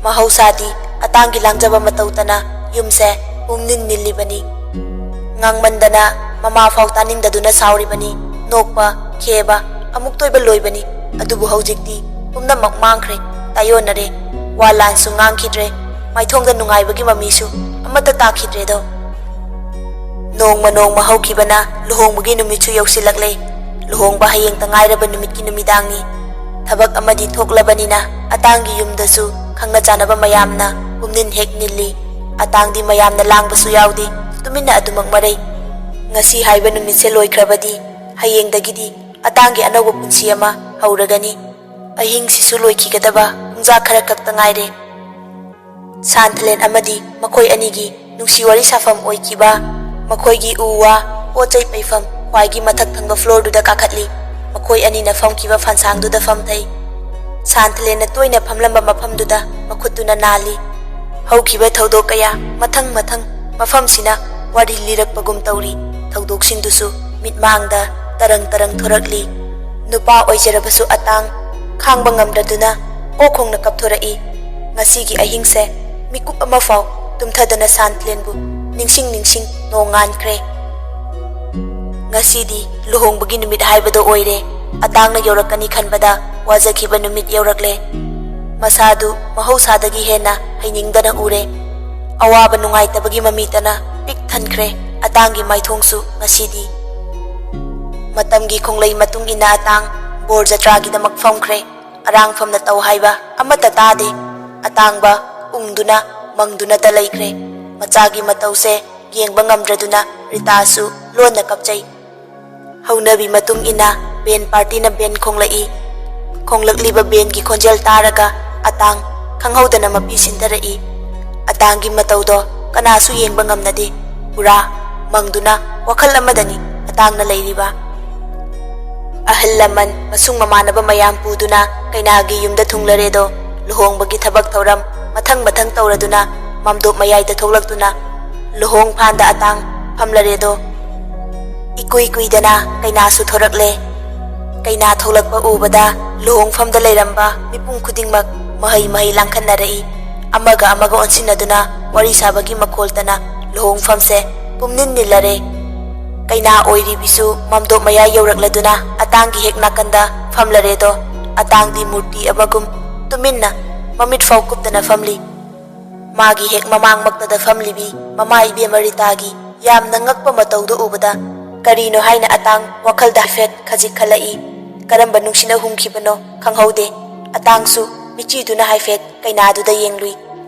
ꯃꯍꯧꯁꯥꯗꯤ ꯑꯇꯥꯡꯒꯤ ꯂꯥꯡꯖꯕ ꯃꯇꯧꯇꯅ ꯌꯨꯝꯁꯦ ꯄꯨꯡꯅꯤꯟ ꯅꯤꯜꯂꯤꯕꯅꯤ꯫ ꯉꯥꯡꯃꯟꯗꯅ ꯃꯃꯥ ꯐꯥꯎ ꯇꯥꯅꯤꯡꯗꯗꯨꯅ ꯁꯥꯎꯔꯤꯕꯅꯤ꯫ ꯅꯣꯛꯄ, ꯈꯦꯕ, ꯑꯃꯨꯛꯇꯣꯏꯕ ꯂꯣꯏꯕꯅꯤ꯫ ꯑꯗꯨꯕꯨ ꯍꯧꯖꯤꯛꯇꯤ ꯄꯨꯝꯅꯃꯛ ꯃꯥꯡꯈ꯭ꯔꯦ, ꯇꯥꯏꯑꯣꯟꯅꯔꯦ꯫ ꯋꯥ ꯂꯥꯟꯁꯨ ꯉꯥꯡꯈꯤꯗ꯭ꯔꯦ꯫ ꯃꯥꯏꯊꯣꯡꯗ ꯅꯨꯡꯉꯥꯏꯕꯒꯤ ꯃꯃꯤꯁꯨ ꯑꯃꯠꯇ ꯇꯥꯈꯤꯗ꯭ꯔꯦꯗꯣ꯫ ꯅꯣꯡꯃ ꯅꯣꯡꯃ ꯍꯧꯈꯤꯕꯅ ꯂꯨꯍꯣꯡꯕꯒꯤ ꯅꯨꯃꯤꯠꯁꯨ ꯌꯧꯁꯤꯜꯂꯛꯂꯦ꯫ ꯂꯨꯍꯣꯡꯕ ꯍꯌꯦꯡꯇ ꯉꯥꯏꯔꯕ ꯅꯨꯃꯤꯠꯀꯤ ꯅꯨꯃꯤꯗꯥꯡꯅꯤ꯫ ꯊꯕꯛ ꯑꯃꯗꯤ ꯊꯣꯛꯂꯕꯅꯤꯅ ꯑꯇꯥꯡꯒꯤ ꯌꯨꯝꯗꯁꯨ ꯈꯪꯅ ꯆꯥꯟꯅꯕ ꯃꯌꯥꯝꯅ ꯄꯨꯝꯅꯤꯟ ꯍꯦꯛ ꯅꯤꯜꯂꯤ꯫ ꯑꯇꯥꯡꯗꯤ ꯃꯌꯥꯝꯅ ꯂꯥꯡꯕꯁꯨ ꯌꯥꯎꯗꯦ, ꯇꯨꯃꯤꯟꯅ ꯑꯗꯨꯃꯛ ꯃꯔꯩ꯫ ꯉꯁꯤ ꯍꯥꯏꯕ ꯅꯨꯃꯤꯠꯁꯦ ꯂꯣꯏꯈ꯭ꯔꯕꯗꯤ ꯍꯌꯦꯡꯗꯒꯤꯗꯤ ꯑꯇꯥꯡꯒꯤ ꯑꯅꯧꯕ ꯄꯨꯟꯁꯤ ꯑꯃ ꯍꯧꯔꯒꯅꯤ꯫ ꯑꯍꯤꯡꯁꯤꯁꯨ ꯂꯣꯏꯈꯤꯒꯗꯕ ꯄꯨꯡꯖꯥ ꯈꯔ ꯈꯛꯇ ꯉꯥꯏꯔꯦ꯫ ꯁꯥꯟꯊꯂꯦꯟ ꯑꯃꯗꯤ ꯃꯈꯣꯏ ꯑꯅꯤꯒꯤ ꯅꯨꯡꯁꯤ ꯋꯥꯔꯤ ꯁꯥꯐꯝ ꯑꯣꯏꯈꯤꯕ, ꯃꯈꯣꯏꯒꯤ ꯎ ꯋꯥ, ꯄꯣꯠ ꯆꯩ ꯄꯩꯐꯝ, ꯈ꯭ꯋꯥꯏꯒꯤ ꯃꯊꯛ ꯊꯪꯕ floorꯗꯨꯗ ꯀꯥꯈꯠꯂꯤ꯫ ꯃꯈꯣꯏ ꯑꯅꯤꯅ ꯐꯝꯈꯤꯕ ꯐꯟꯁꯥꯡꯗꯨꯗ ꯐꯝꯊꯩ꯫ ꯁꯥꯟꯊꯂꯦꯟꯅ ꯇꯣꯏꯅ ꯐꯝꯂꯝꯕ ꯃꯐꯝꯗꯨꯗ ꯃꯈꯨꯠꯇꯨꯅ ꯅꯥꯜꯂꯤ꯫ ꯍꯧꯈꯤꯕ ꯊꯧꯗꯣꯛ ꯀꯌꯥ ꯃꯊꯪ ꯃꯊꯪ ꯃꯐꯝꯁꯤꯅ ꯋꯥꯔꯤ ꯂꯤꯔꯛꯄꯒꯨꯝ ꯇꯧꯔꯤ꯫ ꯊꯧꯗꯣꯛꯁꯤꯡꯗꯨꯁꯨ ꯃꯤꯠꯃꯥꯡꯗ ꯇꯔꯪ ꯇꯔꯪ ꯊꯣꯔꯛꯂꯤ꯫ ꯅꯨꯄꯥ ꯑꯣꯏꯖꯔꯕꯁꯨ ꯑꯇꯥꯡ ꯈꯥꯡꯕ ꯉꯝꯗ꯭ꯔꯗꯨꯅ ꯑꯣꯛ ꯈꯣꯡꯅ ꯀꯞꯊꯣꯔꯛꯏ꯫ ꯉꯁꯤꯒꯤ ꯑꯍꯤꯡꯁꯦ ꯃꯤꯀꯨꯞ ꯑꯃꯐꯥꯎ ꯇꯨꯝꯊꯗꯅ ꯁꯥꯟꯊꯂꯦꯟꯕꯨ ꯅꯤꯡꯁꯤꯡ ꯅꯤꯡꯁꯤꯡ ꯅꯣꯡ ꯉꯥꯟꯈ꯭ꯔꯦ꯫ ꯉꯁꯤꯗꯤ ꯂꯨꯍꯣꯡꯕꯒꯤ ꯅꯨꯃꯤꯠ ꯍꯥꯏꯕꯗꯣ ꯑꯣꯏꯔꯦ꯫ ꯑꯇꯥꯡꯅ ꯌꯧꯔꯛꯀꯅꯤ ꯈꯟꯕꯗ ꯋꯥꯖꯈꯤꯕ ꯅꯨꯃꯤꯠ ꯌꯧꯔꯛꯂꯦ꯫ ꯃꯁꯥꯗꯨ ꯃꯍꯧꯁꯥꯗꯒꯤ ꯍꯦꯟꯅ ꯍꯩꯅꯤꯡꯗꯅ ꯎꯔꯦ꯫ ꯑꯋꯥꯕ ꯅꯨꯡꯉꯥꯏꯇꯕꯒꯤ ꯃꯃꯤꯇꯅ ꯄꯤꯛ ꯊꯟꯈ꯭ꯔꯦ꯫ ꯑꯇꯥꯡꯒꯤ ꯃꯥꯏꯊꯣꯡꯁꯨ ꯉꯁꯤꯗꯤ꯫ ꯃꯇꯝꯒꯤ ꯈꯣꯡꯂꯩ ꯃꯇꯨꯡ ꯏꯟꯅ ꯑꯇꯥꯡ ꯕꯣꯔ ꯖꯇ꯭ꯔꯥꯒꯤꯗꯃꯛ ꯐꯝꯈ꯭ꯔꯦ꯫ ꯑꯔꯥꯡꯐꯝꯅ ꯇꯧ ꯍꯥꯏꯕ ꯑꯃꯠꯇ ꯇꯥꯗꯦ꯫ ꯑꯇꯥꯡꯕ ꯎꯪꯗꯨꯅ ꯃꯪꯗꯨꯅꯇ ꯂꯩꯈ꯭ꯔꯦ꯫ ꯃꯆꯥꯒꯤ ꯃꯇꯧꯁꯦ ꯌꯦꯡꯕ ꯉꯝꯗ꯭ꯔꯗꯨꯅ ꯔꯤꯇꯥꯁꯨ ꯂꯣꯟꯅ ꯀꯞꯆꯩ꯫ ꯍꯧꯅꯕꯤ ꯃꯇꯨꯡ ꯏꯟꯅ ꯕꯦꯟ ꯄꯥꯔꯇꯤꯅ ꯕꯦꯟ ꯈꯣꯡꯂꯛꯏ꯫ ꯈꯣꯡꯂꯛꯂꯤꯕ ꯕꯦꯟꯒꯤ ꯈꯣꯟꯖꯦꯜ ꯇꯥꯔꯒ ꯑꯇꯥꯡ ꯈꯪꯍꯧꯗꯅ ꯃꯄꯤ ꯁꯤꯟꯊꯔꯛꯏ꯫ ꯑꯇꯥꯡꯒꯤ ꯃꯇꯧꯗꯣ ꯀꯅꯥꯁꯨ ꯌꯦꯡꯕ ꯉꯝꯅꯗꯦ꯫ ꯄꯨꯔꯥ ꯃꯪꯗꯨꯅ ꯋꯥꯈꯜ ꯑꯃꯗꯅꯤ ꯑꯇꯥꯡꯅ ꯂꯩꯔꯤꯕ꯫ ꯑꯍꯜ ꯂꯃꯟ, ꯃꯁꯨꯡ ꯃꯃꯥꯟꯅꯕ ꯃꯌꯥꯝ ꯄꯨꯗꯨꯅ ꯀꯩꯅꯥꯒꯤ ꯌꯨꯝꯗ ꯊꯨꯡꯂꯔꯦꯗꯣ꯫ ꯂꯨꯍꯣꯡꯕꯒꯤ ꯊꯕꯛ ꯊꯧꯔꯝ ꯃꯊꯪ ꯃꯊꯪ ꯇꯧꯔꯗꯨꯅ ꯃꯥꯝꯗꯣꯞ ꯃꯌꯥꯏꯗ ꯊꯣꯛꯂꯛꯇꯨꯅ ꯂꯨꯍꯣꯡ ꯐꯥꯟꯗ ꯑꯇꯥꯡ ꯐꯝꯂꯔꯦꯗꯣ꯫ ꯏꯀꯨꯏ ꯀꯨꯏꯗꯅ ꯀꯩꯅꯥꯁꯨ ꯊꯣꯔꯛꯂꯦ꯫ ꯀꯩꯅꯥ ꯊꯣꯛꯂꯛꯄ ꯎꯕꯗ ꯂꯨꯍꯣꯡꯐꯝꯗ ꯂꯩꯔꯝꯕ ꯃꯤꯄꯨꯝ ꯈꯨꯗꯤꯡꯃꯛ ꯃꯍꯩ ꯃꯍꯩ ꯂꯥꯡꯈꯠꯅꯔꯛꯏ꯫ ꯑꯃꯒ ꯑꯃꯒ ꯑꯣꯟꯁꯤꯟꯅꯗꯨꯅ ꯋꯥꯔꯤ ꯁꯥꯕꯒꯤ ꯃꯈꯣꯜꯇꯅ ꯂꯨꯍꯣꯡꯐꯝꯁꯦ ꯄꯨꯝꯅꯤꯟ ꯅꯤꯜꯂꯔꯦ꯫ ꯀꯩꯅꯥ ꯑꯣꯏꯔꯤꯕꯤꯁꯨ ꯃꯥꯝꯗꯣꯞ ꯃꯌꯥ ꯌꯧꯔꯛꯂꯗꯨꯅ ꯑꯇꯥꯡꯒꯤ ꯍꯦꯛ ꯅꯥꯀꯟꯗ ꯐꯝꯂꯔꯦꯗꯣ꯫ ꯑꯇꯥꯡꯗꯤ ꯃꯨꯔꯇꯤ ꯑꯃꯒꯨꯝ ꯇꯨꯃꯤꯟꯅ ꯃꯃꯤꯠ ꯐꯥꯎ ꯀꯨꯞꯇꯅ ꯐꯝꯂꯤ꯫ ꯃꯥꯒꯤ ꯍꯦꯛ ꯃꯃꯥꯡꯃꯛꯇꯗ ꯐꯝꯂꯤꯕꯤ ꯃꯃꯥ ꯏꯕꯦꯝꯃ ꯔꯤꯇꯥꯒꯤ ꯌꯥꯝꯅ ꯉꯛꯄ ꯃꯇꯧꯗꯨ ꯎꯕꯗ ꯀꯔꯤꯅꯣ ꯍꯥꯏꯅ ꯑꯇꯥꯡ ꯋꯥꯈꯜꯗ ꯍꯥꯏꯐꯦꯠ ꯈꯖꯤꯛ ꯈꯜꯂꯛꯏ꯫ ꯀꯔꯝꯕ ꯅꯨꯡꯁꯤꯅ ꯍꯨꯝꯈꯤꯕꯅꯣ ꯈꯪꯍꯧꯗꯦ꯫ ꯑꯇꯥꯡꯁꯨ ꯃꯤꯠꯆꯤꯗꯨꯅ ꯍꯥꯏꯐꯦꯠ ꯀꯩꯅꯥꯗꯨꯗ ꯌꯦꯡꯂꯨꯏ꯫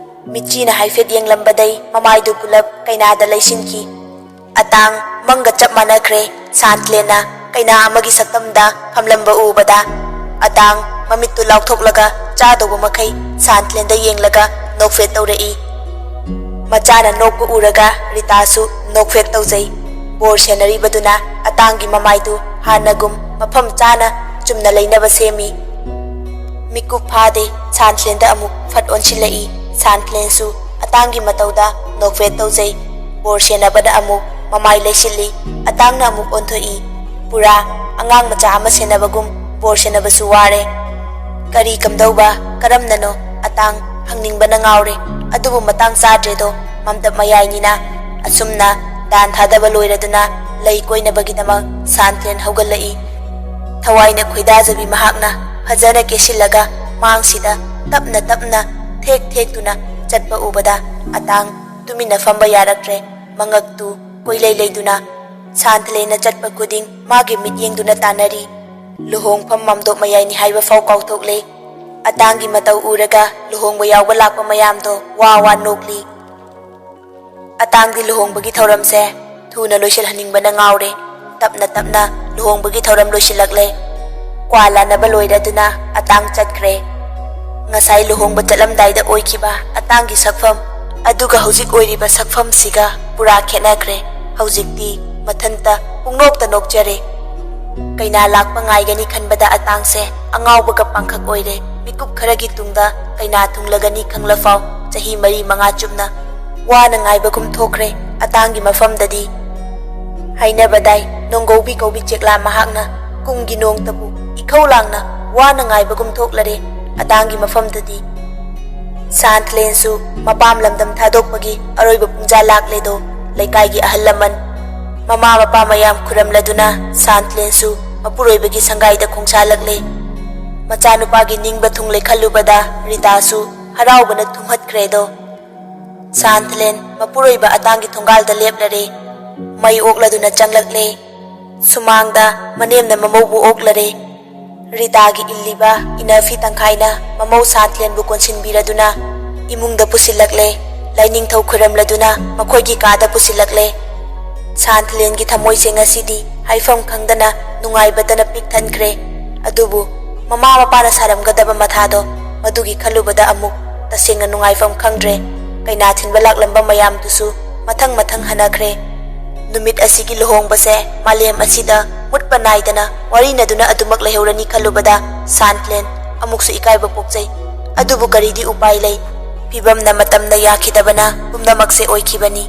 ꯃꯤꯠꯆꯤꯅ ꯍꯥꯏꯐꯦꯠ ꯌꯦꯡꯂꯝꯕꯗꯩ ꯃꯃꯥꯏꯗꯨ ꯄꯨꯂꯞ ꯀꯩꯅꯥꯗ ꯂꯩꯁꯤꯟꯈꯤ꯫ ꯑꯇꯥꯡ ꯃꯪꯒ ꯆꯞ ꯃꯥꯟꯅꯈ꯭ꯔꯦ꯫ ꯁꯥꯟꯇꯂꯦꯟꯅ ꯀꯩꯅꯥ ꯑꯃꯒꯤ ꯁꯛꯇꯝꯗ ꯐꯝꯂꯝꯕ ꯎꯕꯗ ꯑꯇꯥꯡ ꯃꯃꯤꯠꯇꯨ ꯂꯥꯎꯊꯣꯛꯂꯒ ꯆꯥꯗꯧꯕ ꯃꯈꯩ ꯁꯥꯟꯇꯂꯦꯟꯗ ꯌꯦꯡꯂꯒ ꯅꯣꯛꯐꯦꯠ ꯇꯧꯔꯛꯏ꯫ ꯃꯆꯥꯅ ꯅꯣꯛꯄ ꯎꯔꯒ ꯔꯤꯇꯥꯁꯨ ꯅꯣꯛꯐꯦꯠ ꯇꯧꯖꯩ꯫ ꯕꯣꯔ ꯁꯦꯟꯅꯔꯤꯕꯗꯨꯅ ꯑꯇꯥꯡꯒꯤ ꯃꯃꯥꯏꯗꯨ ꯍꯥꯟꯅꯒꯨꯝ ꯃꯐꯝ ꯆꯥꯅ ꯆꯨꯝꯅ ꯂꯩꯅꯕ ꯁꯦꯝꯃꯤ꯫ ꯃꯤꯀꯨꯞ ꯐꯥꯗꯦ, ꯁꯥꯟꯊ꯭ꯂꯦꯟꯗ ꯑꯃꯨꯛ ꯐꯠ ꯑꯣꯟꯁꯤꯜꯂꯛꯏ꯫ ꯁꯥꯟꯊ꯭ꯂꯦꯟꯁꯨ ꯑꯇꯥꯡꯒꯤ ꯃꯇꯧꯗ ꯅꯣꯛꯐꯦꯠ ꯇꯧꯖꯩ꯫ ꯕꯣꯔ ꯁꯦꯟꯅꯕꯅ ꯑꯃꯨꯛ ꯃꯃꯥꯏ ꯂꯩꯁꯤꯜꯂꯤ꯫ ꯑꯇꯥꯡꯅ ꯑꯃꯨꯛ ꯑꯣꯟꯊꯣꯛꯏ꯫ ꯄꯨꯔꯥ ꯑꯉꯥꯡ ꯃꯆꯥ ꯑꯃ ꯁꯦꯟꯅꯕꯒꯨꯝ ꯕꯣꯔ ꯁꯦꯟꯅꯕꯁꯨ ꯋꯥꯔꯦ꯫ ꯀꯔꯤ ꯀꯝꯗꯧꯕ, ꯀꯔꯝꯅꯅꯣ? ꯑꯇꯥꯡ ꯍꯪꯅꯤꯡꯕꯅ ꯉꯥꯎꯔꯦ꯫ ꯑꯗꯨꯕꯨ ꯃꯇꯥꯡ ꯆꯥꯗ꯭ꯔꯦꯗꯣ, ꯃꯝꯇꯞ ꯃꯌꯥꯏꯅꯤꯅ꯫ ꯑꯁꯨꯝꯅ ꯗꯥꯟ ꯊꯥꯗꯕ ꯂꯣꯏꯔꯗꯨꯅ ꯂꯩ ꯀꯣꯏꯅꯕꯒꯤꯗꯃꯛ ꯁꯥꯟꯊ꯭ꯂꯦꯟ ꯍꯧꯒꯠꯂꯛꯏ꯫ ꯊꯋꯥꯏꯅ ꯈꯣꯏꯗꯥꯖꯕꯤ ꯃꯍꯥꯛꯅ ꯐꯖꯅ ꯀꯦꯁꯤꯜꯂꯒ ꯃꯥꯡꯁꯤꯗ ꯇꯞꯅ ꯇꯞꯅ ꯊꯦꯛ ꯊꯦꯛꯇꯨꯅ ꯆꯠꯄ ꯎꯕꯗ ꯑꯇꯥꯡ ꯇꯨꯃꯤꯟꯅ ꯐꯝꯕ ꯌꯥꯔꯛꯇ꯭ꯔꯦ꯫ ꯃꯉꯛꯇꯨ ꯀꯣꯏꯂꯩ ꯂꯩꯗꯨꯅ ꯁꯥꯟꯊ꯭ꯂꯦꯟꯅ ꯆꯠꯄ ꯈꯨꯗꯤꯡ ꯃꯥꯒꯤ ꯃꯤꯠꯌꯦꯡꯗꯨꯅ ꯇꯥꯟꯅꯔꯤ꯫ ꯂꯨꯍꯣꯡꯐꯝ ꯃꯥꯝꯗꯣꯞ ꯃꯌꯥꯏꯅꯤ ꯍꯥꯏꯕ ꯐꯥꯎ ꯀꯥꯎꯊꯣꯛꯂꯦ꯫ ꯑꯇꯥꯡꯒꯤ ꯃꯇꯧ ꯎꯔꯒ ꯂꯨꯍꯣꯡꯕ ꯌꯥꯎꯕ ꯂꯥꯛꯄ ꯃꯌꯥꯝꯗꯣ ꯋꯥ ꯋꯥ ꯅꯣꯛꯂꯤ꯫ ꯑꯇꯥꯡꯗꯤ ꯂꯨꯍꯣꯡꯕꯒꯤ ꯊꯧꯔꯝꯁꯦ ꯊꯨꯅ ꯂꯣꯏꯁꯤꯜꯍꯟꯅꯤꯡꯕꯅ ꯉꯥꯎꯔꯦ꯫ ꯇꯞꯅ ꯇꯞꯅ ꯂꯨꯍꯣꯡꯕꯒꯤ ꯊꯧꯔꯝ ꯂꯣꯏꯁꯤꯜꯂꯛꯂꯦ꯫ ꯀ꯭ꯋꯥ ꯂꯥꯟꯅꯕ ꯂꯣꯏꯔꯗꯨꯅ ꯑꯇꯥꯡ ꯆꯠꯈ꯭ꯔꯦ꯫ ꯉꯁꯥꯏ ꯂꯨꯍꯣꯡꯕ ꯆꯠꯂꯝꯗꯥꯏꯗ ꯑꯣꯏꯈꯤꯕ ꯑꯇꯥꯡꯒꯤ ꯁꯛꯐꯝ ꯑꯗꯨꯒ ꯍꯧꯖꯤꯛ ꯑꯣꯏꯔꯤꯕ ꯁꯛꯐꯝꯁꯤꯒ ꯄꯨꯔꯥ ꯈꯦꯠꯅꯈ꯭ꯔꯦ꯫ ꯍꯧꯖꯤꯛꯇꯤ ꯃꯊꯟꯇ ꯄꯨꯡꯅꯣꯛꯇ ꯅꯣꯛꯆꯔꯦ꯫ ꯀꯩꯅꯥ ꯂꯥꯛꯄ ꯉꯥꯏꯒꯅꯤ ꯈꯟꯕꯗ ꯑꯇꯥꯡꯁꯦ ꯑꯉꯥꯎꯕꯒ ꯄꯥꯡꯈꯛ ꯑꯣꯏꯔꯦ꯫ ꯃꯤꯀꯨꯞ ꯈꯔꯒꯤ ꯇꯨꯡꯗ ꯀꯩꯅꯥ ꯊꯨꯡꯂꯒꯅꯤ ꯈꯪꯂꯐꯥꯎ ꯆꯍꯤ ꯃꯔꯤ ꯃꯉꯥ ꯆꯨꯞꯅ ꯋꯥꯅ ꯉꯥꯏꯕꯒꯨꯝ ꯊꯣꯛꯈ꯭ꯔꯦ꯫ ꯑꯇꯥꯡꯒꯤ ꯃꯐꯝꯗꯗꯤ ꯍꯥꯏꯅꯕꯗꯥꯏ ꯅꯣꯡꯒꯧꯕꯤ ꯀꯧꯕꯤ ꯆꯦꯛꯂꯥ ꯃꯍꯥꯛꯅ ꯀꯨꯝꯒꯤ ꯅꯣꯡꯇꯕꯨ ꯏꯈꯧ ꯂꯥꯡꯅ ꯋꯥꯅ ꯉꯥꯏꯕꯒꯨꯝ ꯊꯣꯛꯂꯔꯦ꯫ ꯑꯇꯥꯡꯒꯤ ꯃꯐꯝꯗꯗꯤ ꯁꯥꯟꯊ꯭ꯂꯦꯟꯁꯨ ꯃꯄꯥꯝ ꯂꯝꯗꯝ ꯊꯥꯗꯣꯛꯄꯒꯤ ꯑꯔꯣꯏꯕ ꯄꯨꯡꯖꯥ ꯂꯥꯛꯂꯦꯗꯣ꯫ ꯂꯩꯀꯥꯏꯒꯤ ꯑꯍꯜ ꯂꯃꯟ, ꯃꯃꯥ ꯃꯄꯥ ꯃꯌꯥꯝ ꯈꯨꯔꯝꯂꯗꯨꯅ ꯁꯥꯟꯊ꯭ꯂꯦꯟꯁꯨ ꯃꯄꯨꯔꯣꯏꯕꯒꯤ ꯁꯪꯒꯥꯏꯗ ꯈꯣꯡꯁꯥꯜꯂꯛꯂꯦ꯫ ꯃꯆꯥꯅꯨꯄꯥꯒꯤ ꯅꯤꯡꯕ ꯊꯨꯡꯂꯦ ꯈꯜꯂꯨꯕꯗ ꯔꯤꯇꯥꯁꯨ ꯍꯔꯥꯎꯕꯅ ꯊꯨꯝꯍꯠꯈ꯭ꯔꯦꯗꯣ꯫ ꯁꯥꯟꯊ꯭ꯂꯦꯟ ꯃꯄꯨꯔꯣꯏꯕ ꯑꯇꯥꯡꯒꯤ ꯊꯣꯡꯒꯥꯜꯗ ꯂꯦꯞꯂꯔꯦ꯫ ꯃꯩ ꯑꯣꯛꯂꯗꯨꯅ ꯆꯪꯂꯛꯂꯦ꯫ ꯁꯨꯃꯥꯡꯗ ꯃꯅꯦꯝꯅ ꯃꯃꯧꯕꯨ ꯑꯣꯛꯂꯔꯦ꯫ ꯔꯤꯇꯥꯒꯤ ꯏꯜꯂꯤꯕ ꯏꯅꯐꯤ ꯇꯪꯈꯥꯏꯅ ꯃꯃꯧ ꯁꯥꯟꯊ꯭ꯂꯦꯟꯕꯨ ꯀꯣꯟꯁꯤꯟꯕꯤꯔꯗꯨꯅ ꯏꯃꯨꯡꯗ ꯄꯨꯁꯤꯜꯂꯛꯂꯦ꯫ ꯂꯥꯏꯅꯤꯡꯊꯧ ꯈꯨꯔꯝꯂꯗꯨꯅ ꯃꯈꯣꯏꯒꯤ ꯀꯥꯗ ꯄꯨꯁꯤꯜꯂꯛꯂꯦ꯫ ꯁꯥꯟꯊ꯭ꯂꯦꯟꯒꯤ ꯊꯃꯣꯏꯁꯦ ꯉꯁꯤꯗꯤ ꯍꯥꯏꯐꯝ ꯈꯪꯗꯅ ꯅꯨꯡꯉꯥꯏꯕꯇꯅ ꯄꯤꯛ ꯊꯟꯈ꯭ꯔꯦ꯫ ꯑꯗꯨꯕꯨ ꯃꯃꯥ ꯃꯄꯥꯅ ꯁꯥꯔꯝꯒꯗꯕ ꯃꯊꯥꯗꯣ, ꯃꯗꯨꯒꯤ ꯈꯜꯂꯨꯕꯗ ꯑꯃꯨꯛ ꯇꯁꯦꯡꯅ ꯅꯨꯡꯉꯥꯏꯐꯝ ꯈꯪꯗ꯭ꯔꯦ꯫ ꯀꯩꯅꯥ ꯊꯤꯟꯕ ꯂꯥꯛꯂꯝꯕ ꯃꯌꯥꯝꯗꯨꯁꯨ ꯃꯊꯪ ꯃꯊꯪ ꯍꯟꯅꯈ꯭ꯔꯦ꯫ ꯅꯨꯃꯤꯠ ꯑꯁꯤꯒꯤ ꯂꯨꯍꯣꯡꯕꯁꯦ ꯃꯥꯂꯦꯝ ꯑꯁꯤꯗ ꯃꯨꯠꯄ ꯅꯥꯏꯗꯅ ꯋꯥꯔꯤꯅꯗꯨꯅ ꯑꯗꯨꯃꯛ ꯂꯩꯍꯧꯔꯅꯤ ꯈꯜꯂꯨꯕꯗ ꯁꯥꯟꯊꯂꯦꯟ ꯑꯃꯨꯛꯁꯨ ꯏꯀꯥꯏꯕ ꯄꯣꯛꯆꯩ꯫ ꯑꯗꯨꯕꯨ ꯀꯔꯤꯗꯤ ꯎꯄꯥꯏ ꯂꯩ? ꯐꯤꯕꯝꯅ ꯃꯇꯝꯅ ꯌꯥꯈꯤꯗꯕꯅ ꯄꯨꯝꯅꯃꯛꯁꯦ ꯑꯣꯏꯈꯤꯕꯅꯤ꯫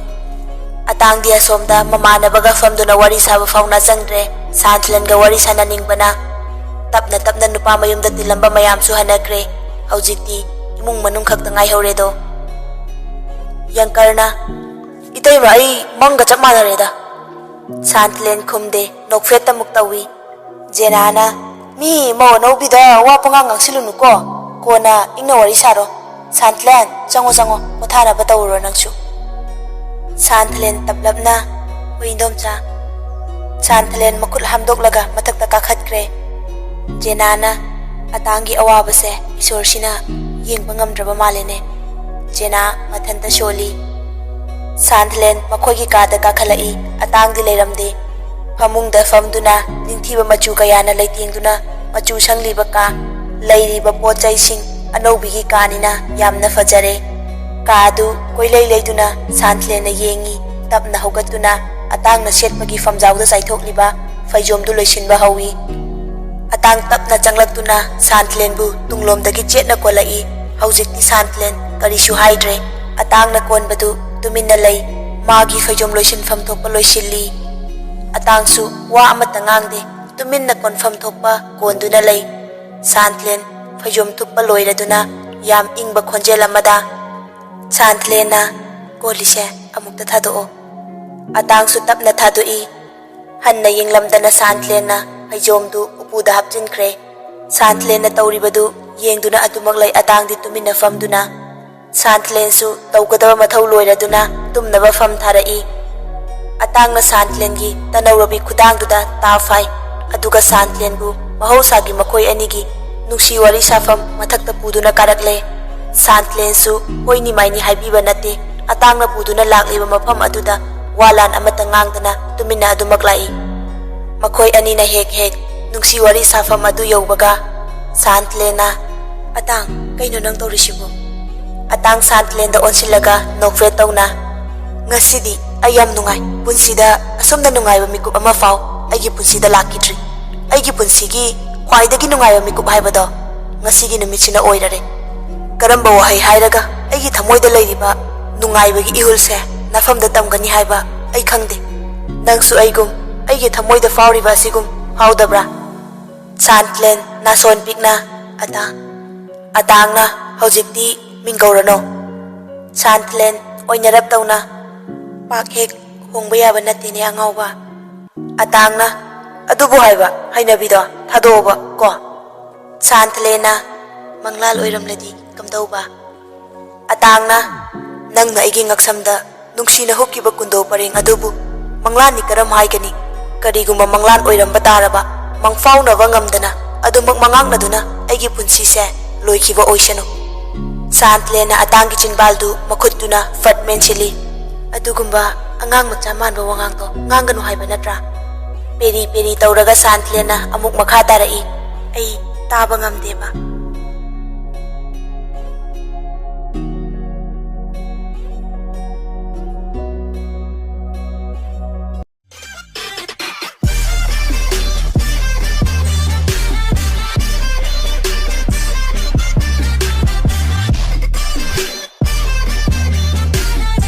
ꯑꯇꯥꯡꯗꯤ ꯑꯁꯣꯝꯗ ꯃꯃꯥꯟꯅꯕꯒ ꯐꯝꯗꯨꯅ ꯋꯥꯔꯤ ꯁꯥꯕ ꯐꯥꯎꯅ ꯆꯪꯗ꯭ꯔꯦ꯫ ꯁꯥꯟꯊꯂꯦꯟꯒ ꯋꯥꯔꯤ ꯁꯥꯟꯅꯅꯤꯡꯕꯅ ꯇꯞꯅ ꯇꯞꯅ ꯅꯨꯄꯥ ꯃꯌꯨꯝꯗ ꯇꯤꯜꯂꯝꯕ ꯃꯌꯥꯝꯁꯨ ꯍꯟꯅꯈ꯭ꯔꯦ꯫ ꯍꯧꯖꯤꯛꯇꯤ ꯏꯃꯨꯡ ꯃꯅꯨꯡ ꯈꯛꯇ ꯉꯥꯏꯍꯧꯔꯦꯗꯣ꯫ ꯌꯪꯀꯔꯅ, "ꯏꯇꯩꯃ, ꯑꯩ ꯃꯪꯒ ꯆꯞ ꯃꯥꯟꯅꯔꯦꯗ꯫" ꯁꯥꯟꯊꯂꯦꯟ ꯈꯨꯝꯗꯦ, ꯅꯣꯛꯐꯦꯠꯇ ꯑꯃꯨꯛ ꯇꯧꯏ꯫ ꯖꯦꯅꯥꯅ, "ꯃꯤ ꯃꯧ ꯑꯅꯧꯕꯤꯗ ꯋꯥ ꯄꯉꯥꯡ ꯉꯥꯡꯁꯤꯜꯂꯨꯅꯨꯀꯣ, ꯀꯣꯟꯅ ꯏꯪꯅ ꯋꯥꯔꯤ ꯁꯥꯔꯣ꯫ ꯁꯥꯟꯊꯂꯦꯟ, ꯆꯪꯉꯣ, ꯆꯪꯉꯣ, ꯄꯣꯊꯥꯅꯕ ꯇꯧꯔꯨꯔꯣ ꯅꯪꯁꯨ꯫" ꯁꯥꯟꯊꯂꯦꯟ ꯇꯞꯂꯞꯅ, "ꯍꯣꯏ, ꯏꯟꯗꯣꯝꯆꯥ꯫" ꯁꯥꯟꯊꯂꯦꯟ ꯃꯈꯨꯠ ꯍꯥꯝꯗꯣꯛꯂꯒ ꯃꯊꯛꯇ ꯀꯥꯈꯠꯈ꯭ꯔꯦ꯫ ꯖꯦꯅꯥꯅ, "ꯑꯇꯥꯡꯒꯤ ꯑꯋꯥꯕꯁꯦ ꯏꯁꯣꯔꯁꯤꯅ ꯌꯦꯡꯕ ꯉꯝꯗ꯭ꯔꯕ ꯃꯥꯜꯂꯦꯅꯦ꯫" ꯖꯦꯅꯥ ꯃꯊꯟꯇ ꯁꯣꯜꯂꯤ꯫ ꯁꯥꯟꯊꯂꯦꯟ ꯃꯈꯣꯏꯒꯤ ꯀꯥꯗ ꯀꯥꯈꯠꯂꯛꯏ꯫ ꯑꯇꯥꯡꯗꯤ ꯂꯩꯔꯝꯗꯦ꯫ ꯐꯃꯨꯡꯗ ꯐꯝꯗꯨꯅ ꯅꯤꯡꯊꯤꯕ ꯃꯆꯨ ꯀꯌꯥꯅ ꯂꯩꯇꯦꯡꯗꯨꯅ ꯃꯆꯨ ꯁꯪꯂꯤꯕ ꯀꯥ, ꯂꯩꯔꯤꯕ ꯄꯣꯠ ꯆꯩꯁꯤꯡ ꯑꯅꯧꯕꯤꯒꯤ ꯀꯥꯅꯤꯅ ꯌꯥꯝꯅ ꯐꯖꯔꯦ꯫ ꯀꯥ ꯑꯗꯨ ꯀꯣꯏꯂꯩ ꯂꯩꯗꯨꯅ ꯁꯥꯟꯊꯂꯦꯟꯅ ꯌꯦꯡꯉꯤ꯫ ꯇꯞꯅ ꯍꯧꯒꯠꯇꯨꯅ ꯑꯇꯥꯡꯅ ꯁꯦꯠꯄꯒꯤ ꯐꯝꯖꯥꯎꯗ ꯆꯥꯏꯊꯣꯛꯂꯤꯕ ꯐꯩꯖꯣꯝꯗꯨ ꯂꯣꯏꯁꯤꯟꯕ ꯍꯧꯏ꯫ ꯑꯇꯥꯡ ꯇꯞꯅ ꯆꯪꯂꯛꯇꯨꯅ ꯁꯥꯟꯊꯂꯦꯟꯕꯨ ꯇꯨꯡꯂꯣꯝꯗꯒꯤ ꯆꯦꯠꯅ ꯀꯣꯜꯂꯛꯏ꯫ ꯍꯧꯖꯤꯛꯇꯤ ꯁꯥꯟꯊꯂꯦꯟ ꯀꯔꯤꯁꯨ ꯍꯥꯏꯗ꯭ꯔꯦ꯫ ꯑꯇꯥꯡꯅ ꯀꯣꯟꯕꯗꯨ ꯇꯨꯃꯤꯟꯅ ꯂꯩ꯫ ꯃꯥꯒꯤ ꯐꯩꯖꯣꯝ ꯂꯣꯏꯁꯤꯟꯐꯝ ꯊꯣꯛꯄ ꯂꯣꯏꯁꯤꯜꯂꯤ꯫ ꯑꯇꯥꯡꯁꯨ ꯋꯥ ꯑꯃꯠꯇ ꯉꯥꯡꯗꯦ꯫ ꯇꯨꯃꯤꯟꯅ ꯀꯣꯟꯐꯝ ꯊꯣꯛꯄ ꯀꯣꯟꯗꯨꯅ ꯂꯩ꯫ ꯁꯥꯟꯊꯂꯦꯟ ꯐꯩꯖꯣꯝ ꯊꯨꯞꯄ ꯂꯣꯏꯔꯗꯨꯅ ꯌꯥꯝ ꯏꯪꯕ ꯈꯣꯟꯖꯦꯜ ꯑꯃꯗ, "ꯁꯥꯟꯊꯂꯦꯟꯅ ꯀꯣꯜꯂꯤꯁꯦ ꯑꯃꯨꯛꯇ ꯊꯥꯗꯣꯛꯑꯣ꯫" ꯑꯇꯥꯡꯁꯨ ꯇꯞꯅ ꯊꯥꯗꯣꯛꯏ꯫ ꯍꯟꯅ ꯌꯦꯡꯂꯝꯗꯅ ꯁꯥꯟꯊꯂꯦꯟꯅ ꯐꯩꯖꯣꯝꯗꯨ ꯎꯄꯨꯗ ꯍꯥꯞꯆꯤꯟꯈ꯭ꯔꯦ꯫ ꯁꯥꯟꯊꯂꯦꯟꯅ ꯇꯧꯔꯤꯕꯗꯨ ꯌꯦꯡꯗꯨꯅ ꯑꯗꯨꯃꯛ ꯂꯩ꯫ ꯑꯇꯥꯡꯗꯤ ꯇꯨꯃꯤꯟꯅ ꯐꯝꯗꯨꯅ꯫ ꯁꯥꯟꯊꯂꯦꯟꯁꯨ ꯇꯧꯒꯗꯕ ꯃꯊꯧ ꯂꯣꯏꯔꯗꯨꯅ ꯇꯨꯝꯅꯕ ꯐꯝ ꯊꯥꯔꯛꯏ꯫ ꯑꯇꯥꯡꯅ ꯁꯥꯟꯊꯂꯦꯟꯒꯤ ꯇꯅꯧꯔꯕꯤ ꯈꯨꯗꯥꯡꯗꯨꯗ ꯇꯥ ꯐꯥꯏ, ꯑꯗꯨꯒ ꯁꯥꯟꯊꯂꯦꯟꯕꯨ ꯃꯍꯧꯁꯥꯒꯤ ꯃꯈꯣꯏ ꯑꯅꯤꯒꯤ ꯅꯨꯡꯁꯤ ꯋꯥꯔꯤ ꯁꯥꯐꯝ ꯃꯊꯛꯇ ꯄꯨꯗꯨꯅ ꯀꯥꯔꯛꯂꯦ꯫ ꯁꯥꯟꯊꯂꯦꯟꯁꯨ ꯍꯣꯏꯅꯤ ꯃꯥꯏꯅꯤ ꯍꯥꯏꯕꯤꯕ ꯅꯠꯇꯦ꯫ ꯑꯇꯥꯡꯅ ꯄꯨꯗꯨꯅ ꯂꯥꯛꯂꯤꯕ ꯃꯐꯝ ꯑꯗꯨꯗ ꯋꯥ ꯂꯥꯟ ꯑꯃꯠꯇ ꯉꯥꯡꯗꯅ ꯇꯨꯃꯤꯟꯅ ꯑꯗꯨꯃꯛ ꯂꯥꯛꯏ꯫ ꯃꯈꯣꯏ ꯑꯅꯤꯅ ꯍꯦꯛ ꯍꯦꯛ ꯅꯨꯡꯁꯤ ꯋꯥꯔꯤ ꯁꯥꯐꯝ ꯑꯗꯨ ꯌꯧꯕꯒ ꯁꯥꯟꯊꯂꯦꯟꯅ, "ꯑꯇꯥꯡ, ꯀꯩꯅꯣ ꯅꯪ ꯇꯧꯔꯤꯁꯤꯕꯨ?" ꯑꯇꯥꯡ ꯁꯥꯟꯊꯂꯦꯟꯗ ꯑꯣꯟꯁꯤꯜꯂꯒ ꯅꯣꯛꯐꯦꯠ ꯇꯧꯅ, "ꯉꯁꯤꯗꯤ ꯑꯩ ꯌꯥꯝ ꯅꯨꯡꯉꯥꯏ꯫ ꯄꯨꯟꯁꯤꯗ ꯑꯁꯨꯝꯅ ꯅꯨꯡꯉꯥꯏꯕ ꯃꯤꯀꯨꯞ ꯑꯃ ꯐꯥꯎ ꯑꯩꯒꯤ ꯄꯨꯟꯁꯤꯗ ꯂꯥꯛꯈꯤꯗ꯭ꯔꯤ꯫ ꯑꯩꯒꯤ ꯄꯨꯟꯁꯤꯒꯤ ꯈ꯭ꯋꯥꯏꯗꯒꯤ ꯅꯨꯡꯉꯥꯏꯕ ꯃꯤꯀꯨꯞ ꯍꯥꯏꯕꯗꯣ ꯉꯁꯤꯒꯤ ꯅꯨꯃꯤꯠꯁꯤꯅ ꯑꯣꯏꯔꯔꯦ꯫ ꯀꯔꯝꯕ ꯋꯥꯍꯩ ꯍꯥꯏꯔꯒ ꯑꯩꯒꯤ ꯊꯃꯣꯏꯗ ꯂꯩꯔꯤꯕ ꯅꯨꯡꯉꯥꯏꯕꯒꯤ ꯏꯍꯨꯜꯁꯦ ꯅꯐꯝꯗ ꯇꯝꯒꯅꯤ ꯍꯥꯏꯕ ꯑꯩ ꯈꯪꯗꯦ꯫ ꯅꯪꯁꯨ ꯑꯩꯒꯨꯝ ꯑꯩꯒꯤ ꯊꯃꯣꯏꯗ ꯐꯥꯎꯔꯤꯕ ꯑꯁꯤꯒꯨꯝ ꯐꯥꯎꯗꯕ꯭ꯔꯥ? ꯁꯥꯟꯇꯂꯦꯟ, ꯅꯥꯁꯣꯟ ꯄꯤꯛꯅ꯫ ꯑꯇꯥꯡ꯫ ꯑꯇꯥꯡꯅ, ꯍꯧꯖꯤꯛꯇꯤ ꯃꯤꯡ ꯀꯧꯔꯅꯣ꯫ ꯁꯥꯟꯇꯂꯦꯟ, ꯑꯣꯏꯅꯔꯞ ꯇꯧꯅ꯫ ꯄꯥꯛ ꯍꯦꯛ ꯍꯣꯡꯕ ꯌꯥꯕ ꯅꯠꯇꯦꯅꯦ ꯑꯉꯥꯎꯕ꯫ ꯑꯇꯥꯡꯅ, ꯑꯗꯨꯕꯨ ꯍꯥꯏꯕ ꯍꯩꯅꯕꯤꯗꯣ ꯊꯥꯗꯣꯛꯑꯣꯕ ꯀꯣ꯫ ꯁꯥꯟꯇꯂꯦꯟꯅ, ꯃꯪꯂꯥꯜ ꯑꯣꯏꯔꯝꯂꯗꯤ ꯀꯝꯗꯧꯕ? ꯑꯇꯥꯡꯅ, ꯅꯪꯅ ꯑꯩꯒꯤ ꯉꯛꯁꯝꯗ ꯅꯨꯡꯁꯤꯅ ꯍꯨꯛꯈꯤꯕ ꯀꯨꯟꯗꯣ ꯄꯔꯦꯡ ꯑꯗꯨꯕꯨ ꯃꯪꯂꯥꯟꯅꯤ ꯀꯔꯝ ꯍꯥꯏꯒꯅꯤ? ꯀꯔꯤꯒꯨꯝꯕ ꯃꯪꯂꯥꯟ ꯑꯣꯏꯔꯝꯕ ꯇꯥꯔꯕ, ꯃꯪꯐꯥꯎꯅꯕ ꯉꯝꯗꯅ ꯑꯗꯨꯃꯛ ꯃꯉꯥꯡꯅꯗꯨꯅ ꯑꯩꯒꯤ ꯄꯨꯟꯁꯤꯁꯦ ꯂꯣꯏꯈꯤꯕ ꯑꯣꯏꯁꯅꯨ꯫ ꯁꯥꯟꯇꯂꯦꯟꯅ ꯑꯇꯥꯡꯒꯤ ꯆꯤꯟꯕꯥꯜꯗꯨ ꯃꯈꯨꯠꯇꯨꯅ ꯐꯠ ꯃꯦꯟꯁꯤꯜꯂꯤ꯫ ꯑꯗꯨꯒꯨꯝꯕ ꯑꯉꯥꯡ ꯃꯆꯥ ꯃꯥꯟꯕ ꯋꯥꯉꯥꯡꯗꯣ ꯉꯥꯡꯒꯅꯨ ꯍꯥꯏꯕ ꯅꯠꯇ꯭ꯔꯥ? ꯄꯦꯔꯤ ꯄꯦꯔꯤ ꯇꯧꯔꯒ ꯁꯥꯟꯇꯂꯦꯟꯅ ꯑꯃꯨꯛ ꯃꯈꯥ ꯇꯥꯔꯛꯏ꯫ ꯑꯩ ꯇꯥꯕ ꯉꯝꯗꯦꯕ꯫